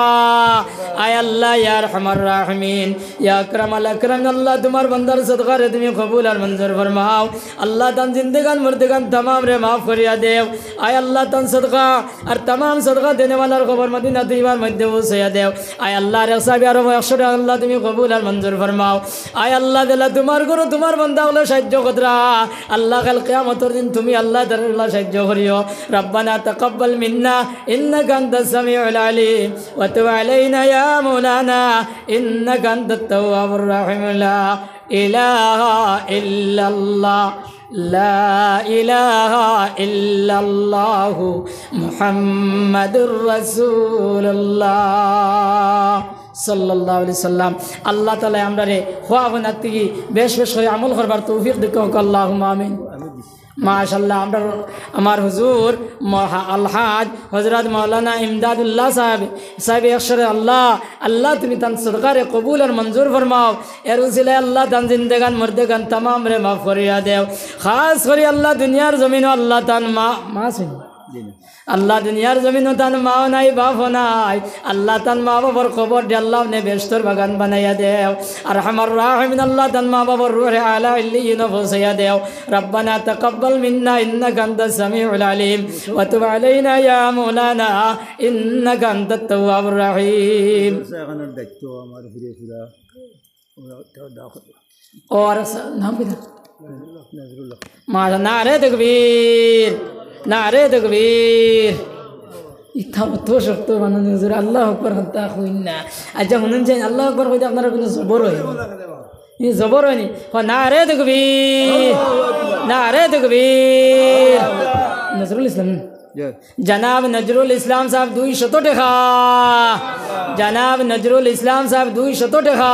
আয় আল্লাহ, ইয়া আরহামার রাহিমিন, ইয়া আকরামাল আকরামিন, আল্লাহ, তুমার বান্দার সদকারে তুমি কবুল আর মঞ্জুর ফরমাও। আল্লাহ, তান জিন্দেগান মুর্দেগান তামামরে মাফ করিয়া দেও। আয় আল্লাহ, তান সদকা আর তামাম সদকা দেনেওয়ালার খবর মদিনা তৈবার মধ্যে পৌঁছাইয়া দেও। আয় আল্লাহ, রেখা সাহেব আরো একশো টেকা, আল্লাহ, তুমি কবুল আর মঞ্জুর ফরমাও। আয় আল্লাহ, দিলা তুমার ঘরো তুমার বান্দা অকলরে সাহায্য কররা। আল্লাহ, কাল কিয়ামতর দিন তুমি আল্লাহ তাআলা সাহায্য করিও। রব্বানা তাকাব্বাল মিন্না ইন্নাকা আনতাস সামিউল আলিম ওয়া তুব আলাইনা ইয়া মাওলানা ইন্নাকা আনতাত তাওয়াবুর রাহিম। লা ইলাহা ইল্লাল্লাহ, লা ইলাহা ইল্লাল্লাহু মুহাম্মাদুর রাসূলুল্লাহ সাল্লাল্লাহু আলাইহি সাল্লাম। আল্লাহ তাআলা আমরারে খোয়া হুনার থাকি বেশ বেশ করি আমল করবার তৌফিক দিক হোক, আল্লাহুম্মা আমিন। মাশাআল্লাহ, আমরার, আমার হুজুর মহা-, আলহাজ হযরত মাওলানা ইমদাদুল্লাহ সাহেব, সাহেব একশরে আল্লাহ, আল্লাহ তুমি তান সদকারে কবুল আর মঞ্জুর ফরমাও। এর উসিলায় আল্লাহ তান জিন্দেগান মুর্দেগান তামামরে মাফ করিয়া দেও। খাস করি আল্লাহ দুনিয়ার জমিনো আল্লাহ তান মা, মা আছে নি? জি না। আল্লাহ দুনিয়ার জমিনো তান মাও নাই, বাপও নাই। আল্লাহ তান মা বাবার কবররে আল্লাহ আপনে বেহেশতর বাগান বানাইয়া দেও। আরহামার রাহিমিন আল্লাহ তান মা বাবার রুহে আলা ইল্লিয়িনো পৌঁছাইয়া দেও। ربنا تقبل منا إنك أنت السميع العليم وتب علينا يا مولانا إنك أنت التواب الرحيم. এখানোর দায়িত্ব আমার ঘুরে ফিরা। ওরা তো দাও। ও আর সা-, নাম কিতা? নজরুল্লাহ। মাশা-, নারে তকবীর, নারে তকবীর। ইতা অত শক্ত মানে নজর, আল্লাহু আকবার হতা কইন না। আচ্ছা, হুনুন চাই, আল্লাহু আকবার কইতে আপনারা কুনু জবর অয়? ই জবর অয়নি? ও, নারে তকবীর, নারে তকবীর। নজরুল ইসলাম। জনাব নজরুল ইসলাম সাহেব দুইশত টেকা। জনাব নজরুল ইসলাম সাহেব দুইশত টেকা।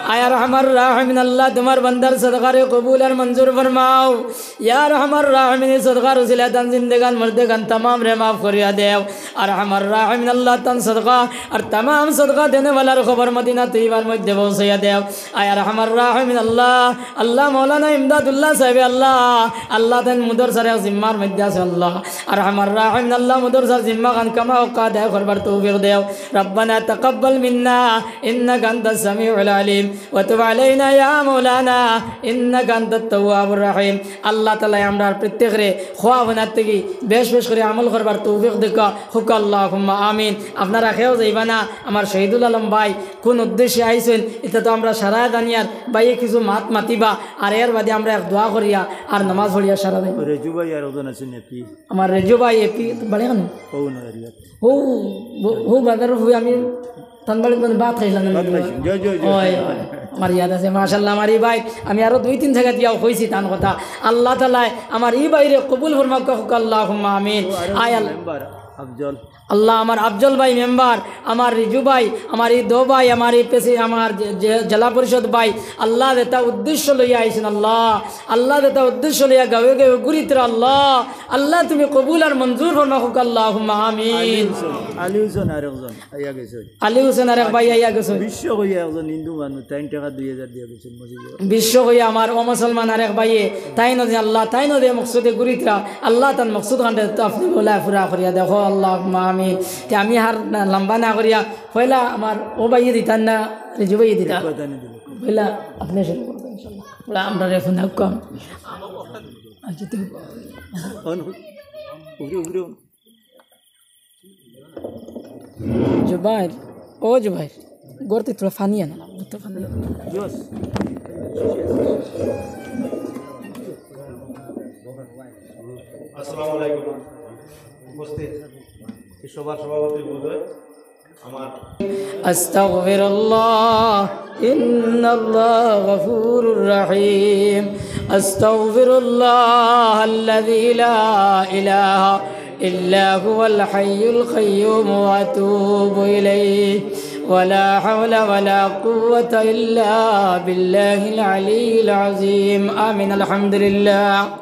আয় আরহামার রাহিমিন আল্লাহ, তুমার বান্দার সদকারে কবুল আর মঞ্জুর ফরমাও। ইয়া আরহামার রাহিমিন, সদকার উসিলায় তান জিন্দেগান মুর্দেগান তামামরে মাফ করিয়া দেও। আরহামার রাহিমিন আল্লাহ, তান সদকা আর তামাম সদকা দেনেওয়ালার কবর মদিনা তৈয়বার মধ্যে পৌঁছাইয়া দেও। আয় আরহামার রাহিমিন আল্লাহ, আল্লাহ মাওলানা ইমদাদুল্লাহ সাহেবে আল্লাহ, আল্লাহ তান মুদরসার এক জিম্মার মধ্যে আছে আল্লাহ। আরহামার রাহিমিন আল্লাহ, মুদরসার জিম্মা খান কামা হক্কা আদায় করবার তৌফিক দেও। ربنا تقبل منا إنك أنت السميع العليم وتب علينا يا مولانا إنك أنت التواب الرحيم. আল্লাহ তাআলায় আমরার প্রত্যেকরে খোয়া হুনার থাকি বেশ বেশ করি আমল করবার তৌফিক দেউক্কা, কউক্কা আল্লাহুম্মা আমিন। আপনারা কেউ যাইবা না, আমার শহীদুল আলম ভাই কুন উদ্দেশ্যে আইছইন, ইতা তো আমরা সারায় জানিয়ার, ভাইয়ে কিছু মাত মাতিবা, আর এর বাদে আমরা এক দোয়া করিয়া আর নামাজ পড়িয়া সারা যাইমু। রেজু ভাই আর ওজন আছে নাকি? আমার রেজু ভাই এপি বাড়ি কেনে? ও না, রিয়াদ। ও, ও, ও বাজার হই আমি তান বাড়ি মানে ভাত খাইলাম না। ভাত খাইছি। জয়, জয়, জয়। ওই, ওই। আমার ইয়াদ আছে, মাশাআল্লাহ, আমার ই ভাই, আমি আরো দুই তিন জাগাত গিয়াও কইছি তান কথা। আল্লাহ তাআলায় আমার ই ভাইরে কবুল ফরমাউক্কা, কউক্কা আল্লাহুম্মা আমিন। ও, আরো আয় আল- মেম্বার আফজল। আল্লাহ, আমার আফজল ভাই মেম্বার, আমার রিজু ভাই, আমার ই দো ভাই, আমার ই পেসি, আমার যে, যে জেলা পরিষদ ভাই, আল্লাহ যেতা উদ্দেশ্য লইয়া আইছইন, আল্লাহ, আল্লাহ যেতা উদ্দেশ্য লইয়া গাঁওয়ে গাঁওয়ে ঘুরিত্রা, আল্লাহ, আল্লাহ তুমি কবুল আর মঞ্জুর ফরমাউক্কা, আল্লাহুম্মা আমিন। আলী হোসেন, আলী হোসেন আর একজন আইয়া গেছে। আলী হোসেন আর এক ভাই আইয়া গেছে। বিশ্ব কইয়া একজন হিন্দু মানুষ, তাইন টেকা দুই হাজার দিয়া গেছে মসজিদে। বিশ্ব কইয়া আমার অমুসলমান আর এক ভাইয়ে, তাইনও যে আল্লাহ, তাইনও যে মকসুদে ঘুরিত্রা, আল্লাহ তান মকসুদ খানরে তো আপনে বলা পুরা করিয়া দেখো, আল্লাহুম্মা আমিন। তে আমি আর না, লম্বা না করিয়া, পয়লা আমার ও ভাইয়ে দিতা না, রিজু ভাইয়ে দিতা। কথা নি দিল। পয়লা আপনে শুরু করবা, ইনশাআল্লাহ। পয়লা আমরা রে ফোন কম। আচ্ছা, তো অন, উঠে, উঠে। জুবাইর, ও জুবাইর, ঘর থাকি থুড়া পানি আনো না, বোতল পানি আনো। আসসালামু আলাইকুম। উপস্থিত এই সভার সভাপতি মহোদয়, আমার أستغفر الله إن الله غفور رحيم. أستغفر الله الذي لا إله إلا هو الحي القيوم وأتوب إليه. ولا حول ولا قوة إلا بالله العلي العظيم. آمين. الحمد لله.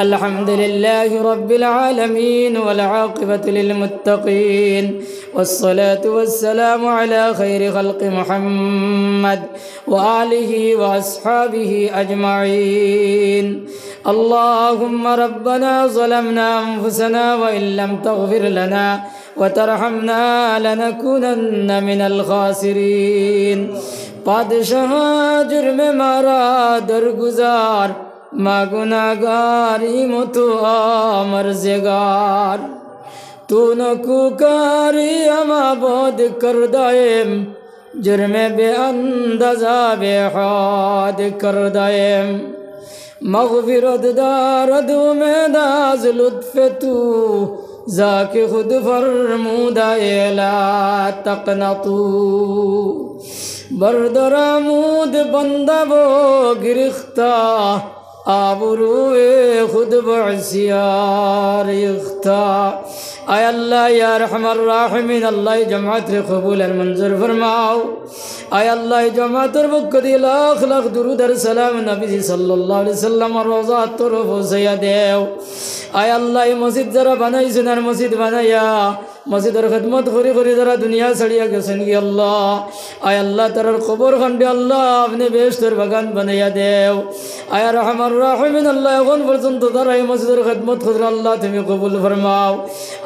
الحمد لله رب العالمين والعاقبة للمتقين والصلاة والسلام على خير خلق محمد وآله وأصحابه أجمعين. اللهم ربنا ظلمنا أنفسنا وإن لم تغفر لنا وترحمنا لنكونن من الخاسرين. پادشاہ جرم مارا درگزار، ما گناہگار ایم تو آ مرزگار۔ تو نکوکاری ہما بود کردہ ایم، جرم بے اندازہ بے حد کردہ ایم۔ مغفرت دارد امید از لطف تو، زاک خود فرمودہ لا تقنطوا۔ بردرآمود بندہ و گرفتہ، آبروئے خود بسیار ریختہ۔ اے اللہ، یا ارحم الراحمین، اللہ ای جماعتরে কবুল আর মঞ্জুর ফরমাও। এ আল্লাহ, ই জমাতর পক্ষ দি লাখ লাখ দুরুদ আর সালাম নবীজি সাল্লাল্লাহু আলাইহি ওয়াসাল্লামর রওজা তরফ পৌঁছাইয়া দেও। এ আল্লাহ, ই মসজিদ যারা বানাইছইন আর মসজিদ বানাইয়া মসজিদর খেদমত করি করি যারা দুনিয়া ছাড়িয়া গেছইন গি আল্লাহ, এ আল্লাহ, তারার কবর খানরে আল্লাহ আপনে বেহেশতর বাগান বানাইয়া দেও। এ আরহামার রাহিমিন আল্লাহ, এখন পর্যন্ত যারা ই মসজিদর খেদমত কররা আল্লাহ তুমি কবুল ফরমাও।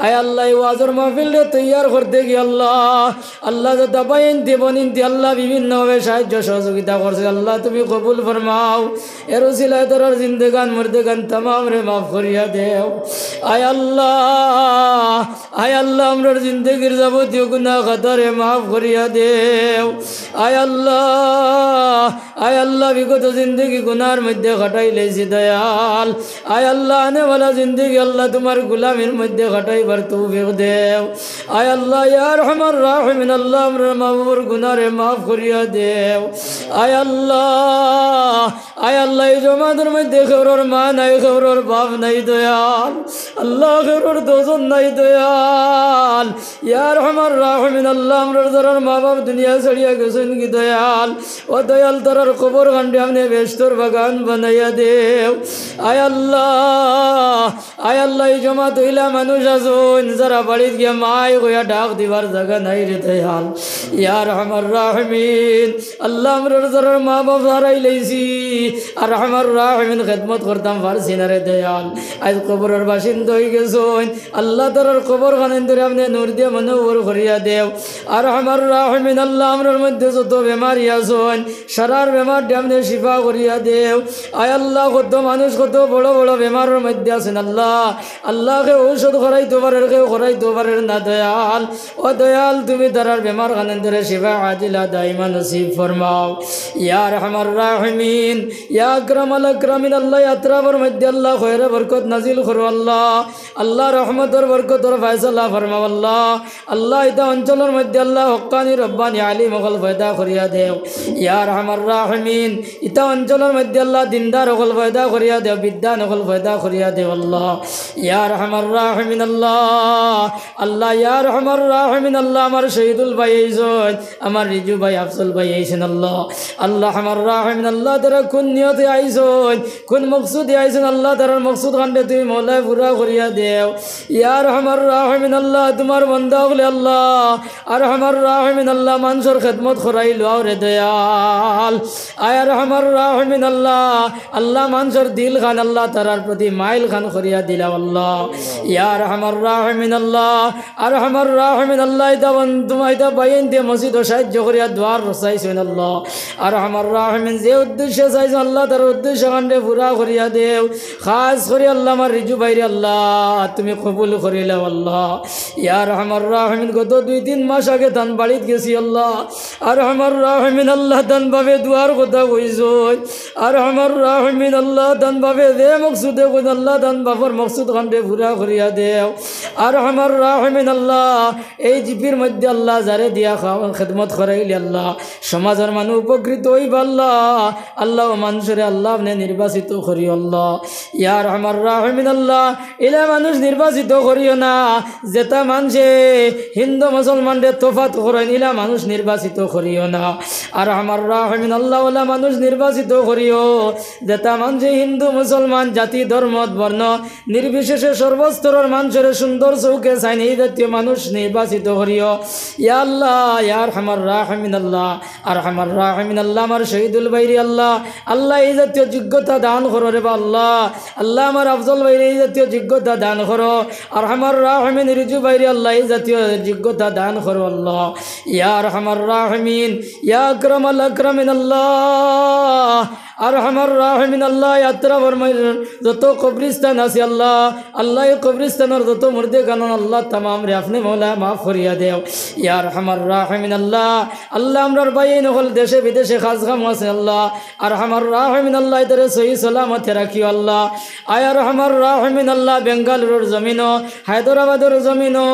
এ আল্লাহ, ই ওয়াজর মাহফিলরে তৈয়ার করতে গি আল্লাহ, আল্লাহ, যেতা ভাইয়াইন্তে বইনাইন্তে আল্লাহ বিভিন্নভাবে সাহায্য সহযোগিতা করছে, আল্লাহ তুমি কবুল ফরমাও। এর উসিলায় তারার জিন্দেগান মুর্দেগান তামামরে মাফ করিয়া দেও। এ আল্লাহ, এ আল্লাহ, আমরার জিন্দেগির যাবতীয় গুনাহ খাতারে মাফ করিয়া দেও। এ আল্লাহ, এ আল্লাহ, বিগত জিন্দেগি গুনাহর মধ্যে কাটাইলাইছি দয়াল। এ আল্লাহ, আনেওয়ালা জিন্দেগি আল্লাহ তুমার গুলামির মধ্যে কাটাইবার তৌফিক দেও। এ আল্লাহ, ইয়া আরহামার রাহিমিন আল্লাহ, আমরার মা বাবার গুনাহরে মাফ করিয়া দেও। এ আল্লাহ, এ আল্লাহ, ই জমাতর মধ্যে কেউরর মা নাই, কেউরর বাপ নাই দয়াল। আল্লাহ, কেউরর দুজন নাই দয়াল। ইয়া আরহামার রাহিমিন আল্লাহ, আমরার যারার মা বাপ দুনিয়া ছাড়িয়া গেছইন গি দয়াল, ও দয়াল, তারার কবর খানরে আপনে বেহেশতর বাগান বানাইয়া দেও। এ আল্লাহ, এ আল্লাহ, ই জমাতো ইলা মানুষ আছইন যারা বাড়িত গিয়া মাই কইয়া ডাক দিবার জাগা নাই রে দয়াল। ইয়া আরহামার রাহিমিন আল্লাহ, আমরার যারার মা বাপ হারাইলাইছি, আরহামার রাহিমিন, খেদমত করতাম পারছি না রে দয়াল। আইজ কবরর বাসিন্দা অইগেছইন। আল্লাহ, তারার কবর খানরে আপনে নূর দিয়া মনোহর করিয়া দেও। আরহামার রাহিমিন আল্লাহ, আমরার মধ্যে যত বেমারি আছইন, সারার বেমাররে আপনে শিফা করিয়া দেও। এ আল্লাহ, কত মানুষ কত বড় বড় বেমারর মধ্যে আছইন আল্লাহ। আল্লাহ, কেউ ঔষধ করাইতো পারের, কেউ করাইতো পারের না দয়াল। ও দয়াল, তুমি তারার বেমার খানরে শিফা আজিলা দাইমা নসিব ফরমাও। ইয়া আরহামার রাহিমিন, ইয়া আকরামাল আকরামিন আল্লাহ, ই আতরাফর মধ্যে আল্লাহ খয়রে বরকত নাজিল করো আল্লাহ। আল্লাহ রহমতর বরকতর ফয়সালা ফরমাও আল্লাহ। আল্লাহ, ইতা অঞ্চলর মধ্যে আল্লাহ হক্কানি রব্বানি আলিম অকল পয়দা করিয়া দেও। ইয়া আরহামার রাহিমিন, ইতা অঞ্চলর মধ্যে আল্লাহ দিনদার অকল পয়দা করিয়া দেও, বিদ্বান অকল পয়দা করিয়া দেও আল্লাহ। ইয়া আরহামার রাহিমিন আল্লাহ, আল্লাহ, ইয়া আরহামার রাহিমিন আল্লাহ, আমার শহীদুল ভাই আইছইন, আমার রিজু ভাই, আফজল ভাই আইছইন আল্লাহ। আল্লাহ, আরহামার রাহিমিন আল্লাহ, তারা কুন নিয়তে আইছইন, কুন মকসুদে আইছইন আল্লাহ, তারার মকসুদ খানরে তুমি মওলায় পুরা করিয়া দেও। ইয়া আরহামার রাহিমিন আল্লাহ, তুমার বান্দা অকলে আল্লাহ, আরহামার রাহিমিন আল্লাহ, মানষর খেদমত করাইলাও রে দয়াল। এ আরহামার রাহিমিন আল্লাহ, আল্লাহ, মানষর দিল খান আল্লাহ, তারার প্রতি মাইল খান করিয়া দিলাও আল্লাহ। ইয়া আরহামার রাহিমিন আল্লাহ, আরহামার রাহিমিন আল্লাহ, ইতা বন-, তুমার ইতা ভাইয়াইন্তে মসজিদো সাহায্য করিয়া দোয়ার চাইছইন আল্লাহ। আরহামার রাহিমিন যে উদ্দেশ্যে চাইছইন আল্লাহ, তারার উদ্দেশ্য খানরে পুরা করিয়া দেও। খাস করি আল্লাহ, আমার রিজু ভাইরে আল্লাহ, তুমি কবুল করিলাও আল্লাহ। ইয়া আরহামার রাহিমিন, গত দুই তিন মাস আগে তান বাড়িত গেছি আল্লাহ। আরহামার রাহিমিন আল্লাহ, তান বাফে দোয়ার কথা কইছইন। আরহামার রাহিমিন আল্লাহ, তান বাফে যে মকসুদে কইন আল্লাহ, তান বাফর মকসুদ খানরে পুরা করিয়া দেও। আরহামার রাহিমিন আল্লাহ, এই জিপির মধ্যে আল্লাহ যারে দিয়া খাওয়ান খেদমত করাইলে আল্লাহ, সমাজর মানুষ উপকৃত অইবা আল্লাহ। আল্লাহ, ও মানষরে আল্লাহ আপনে নির্বাচিত করিও আল্লাহ। ইয়া আরহামার রাহিমিন আল্লাহ, ইলা মানুষ নির্বাচিত করিও না, যেতা মানষে হিন্দু মুসলমানরে তফাত করইন, ইলা মানুষ নির্বাচিত করিও না। আরহামার রাহিমিন আল্লাহ, ওলা মানুষ নির্বাচিত করিও, যেতা মানষে হিন্দু মুসলমান জাতি ধর্ম বর্ণ নির্বিশেষে সর্বস্তরর মানষরে সুন্দর চউখে চাইন, ই জাতীয় মানুষ নির্বাচিত করিও। ইয়া আল্লাহ, ইয়া আরহামার রাহিমিন আল্লাহ, আরহামার রাহিমিন আল্লাহ, আমার শহীদুল ভাইরে আল্লাহ, আল্লাহ, ই জাতীয় যোগ্যতা দান করো রেবা আল্লাহ। আল্লাহ, আমার আফজল ভাইরে ই জাতীয় যোগ্যতা দান করো। আরহামার রাহিমিন রিজু ভাইরে আল্লাহ, ই জাতীয় যোগ্যতা দান করো আল্লাহ। ইয়া আরহামার রাহিমিন, ইয়া আকরামাল আকরামিন আল্লাহ, আরহামার রাহিমিন আল্লাহ, ই আতরাফর মাঝে যত কবরিস্তান আছে আল্লাহ, আল্লাহ, ই কবরিস্তানর যত মুর্দেগান আল্লাহ, তামামরে আপনে মওলা মাফ করিয়া দেও। ইয়া আরহামার রাহিমিন আল্লাহ, আল্লাহ, আমরার ভাইয়াইন অকল দেশে বিদেশে কাজ কামো আছে আল্লাহ, আরহামার রাহিমিন আল্লাহ, ইতারে সহি সালামতে রাখিও আল্লাহ। আয় আরহামার রাহিমিন আল্লাহ, বেঙ্গালুরুর জমিনো, হায়দরাবাদর জমিনো,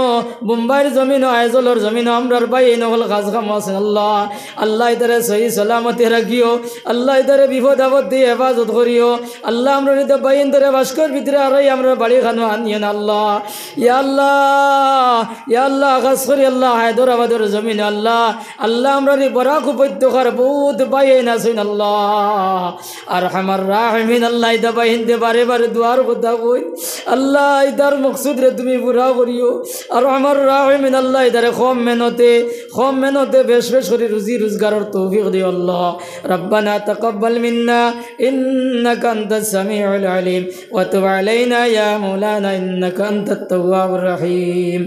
বোম্বাইর জমিনো, আইজলর জমিনো, আমরার ভাইয়াইন অকল কাজ কামো আছে আল্লাহ, আল্লাহ, ইতারে সহি সালামতে রাখিও আল্লাহ, ইতারে বিপদ দাওয়াত দিয়া হেফাজত করিও। আল্লাহ, আমরার ইতা ভাইয়াইন্তরে বাস্কর ভিতরে আরাই আমরার বাড়ি খানো আনিও না আল্লাহ। ইয়া আল্লাহ, ইয়া আল্লাহ, খাছ করি আল্লাহ, হায়দরাবাদর জমিন আল্লাহ, আল্লাহ, আমরার ই বরাক উপত্যকার বউত ভাইয়াইন আছইন আল্লাহ। আরহামার রাহিমিন আল্লাহ, ইতা ভাইয়াইন্তে বারে বারে দোয়ার কথা কইন। আল্লাহ, ইতার মকসুদরে তুমি পুরা করিও। আরহামার রাহিমিন আল্লাহ, ইতারে কম মেহনতে, কম মেহনতে বেশ বেশ করি রুজি রোজগারর তৌফিক দিও আল্লাহ। ربنا تقبل منا إنك أنت السميع العليم وتب علينا يا مولانا إنك أنت التواب الرحيم.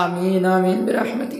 آمين، آمين برحمتك.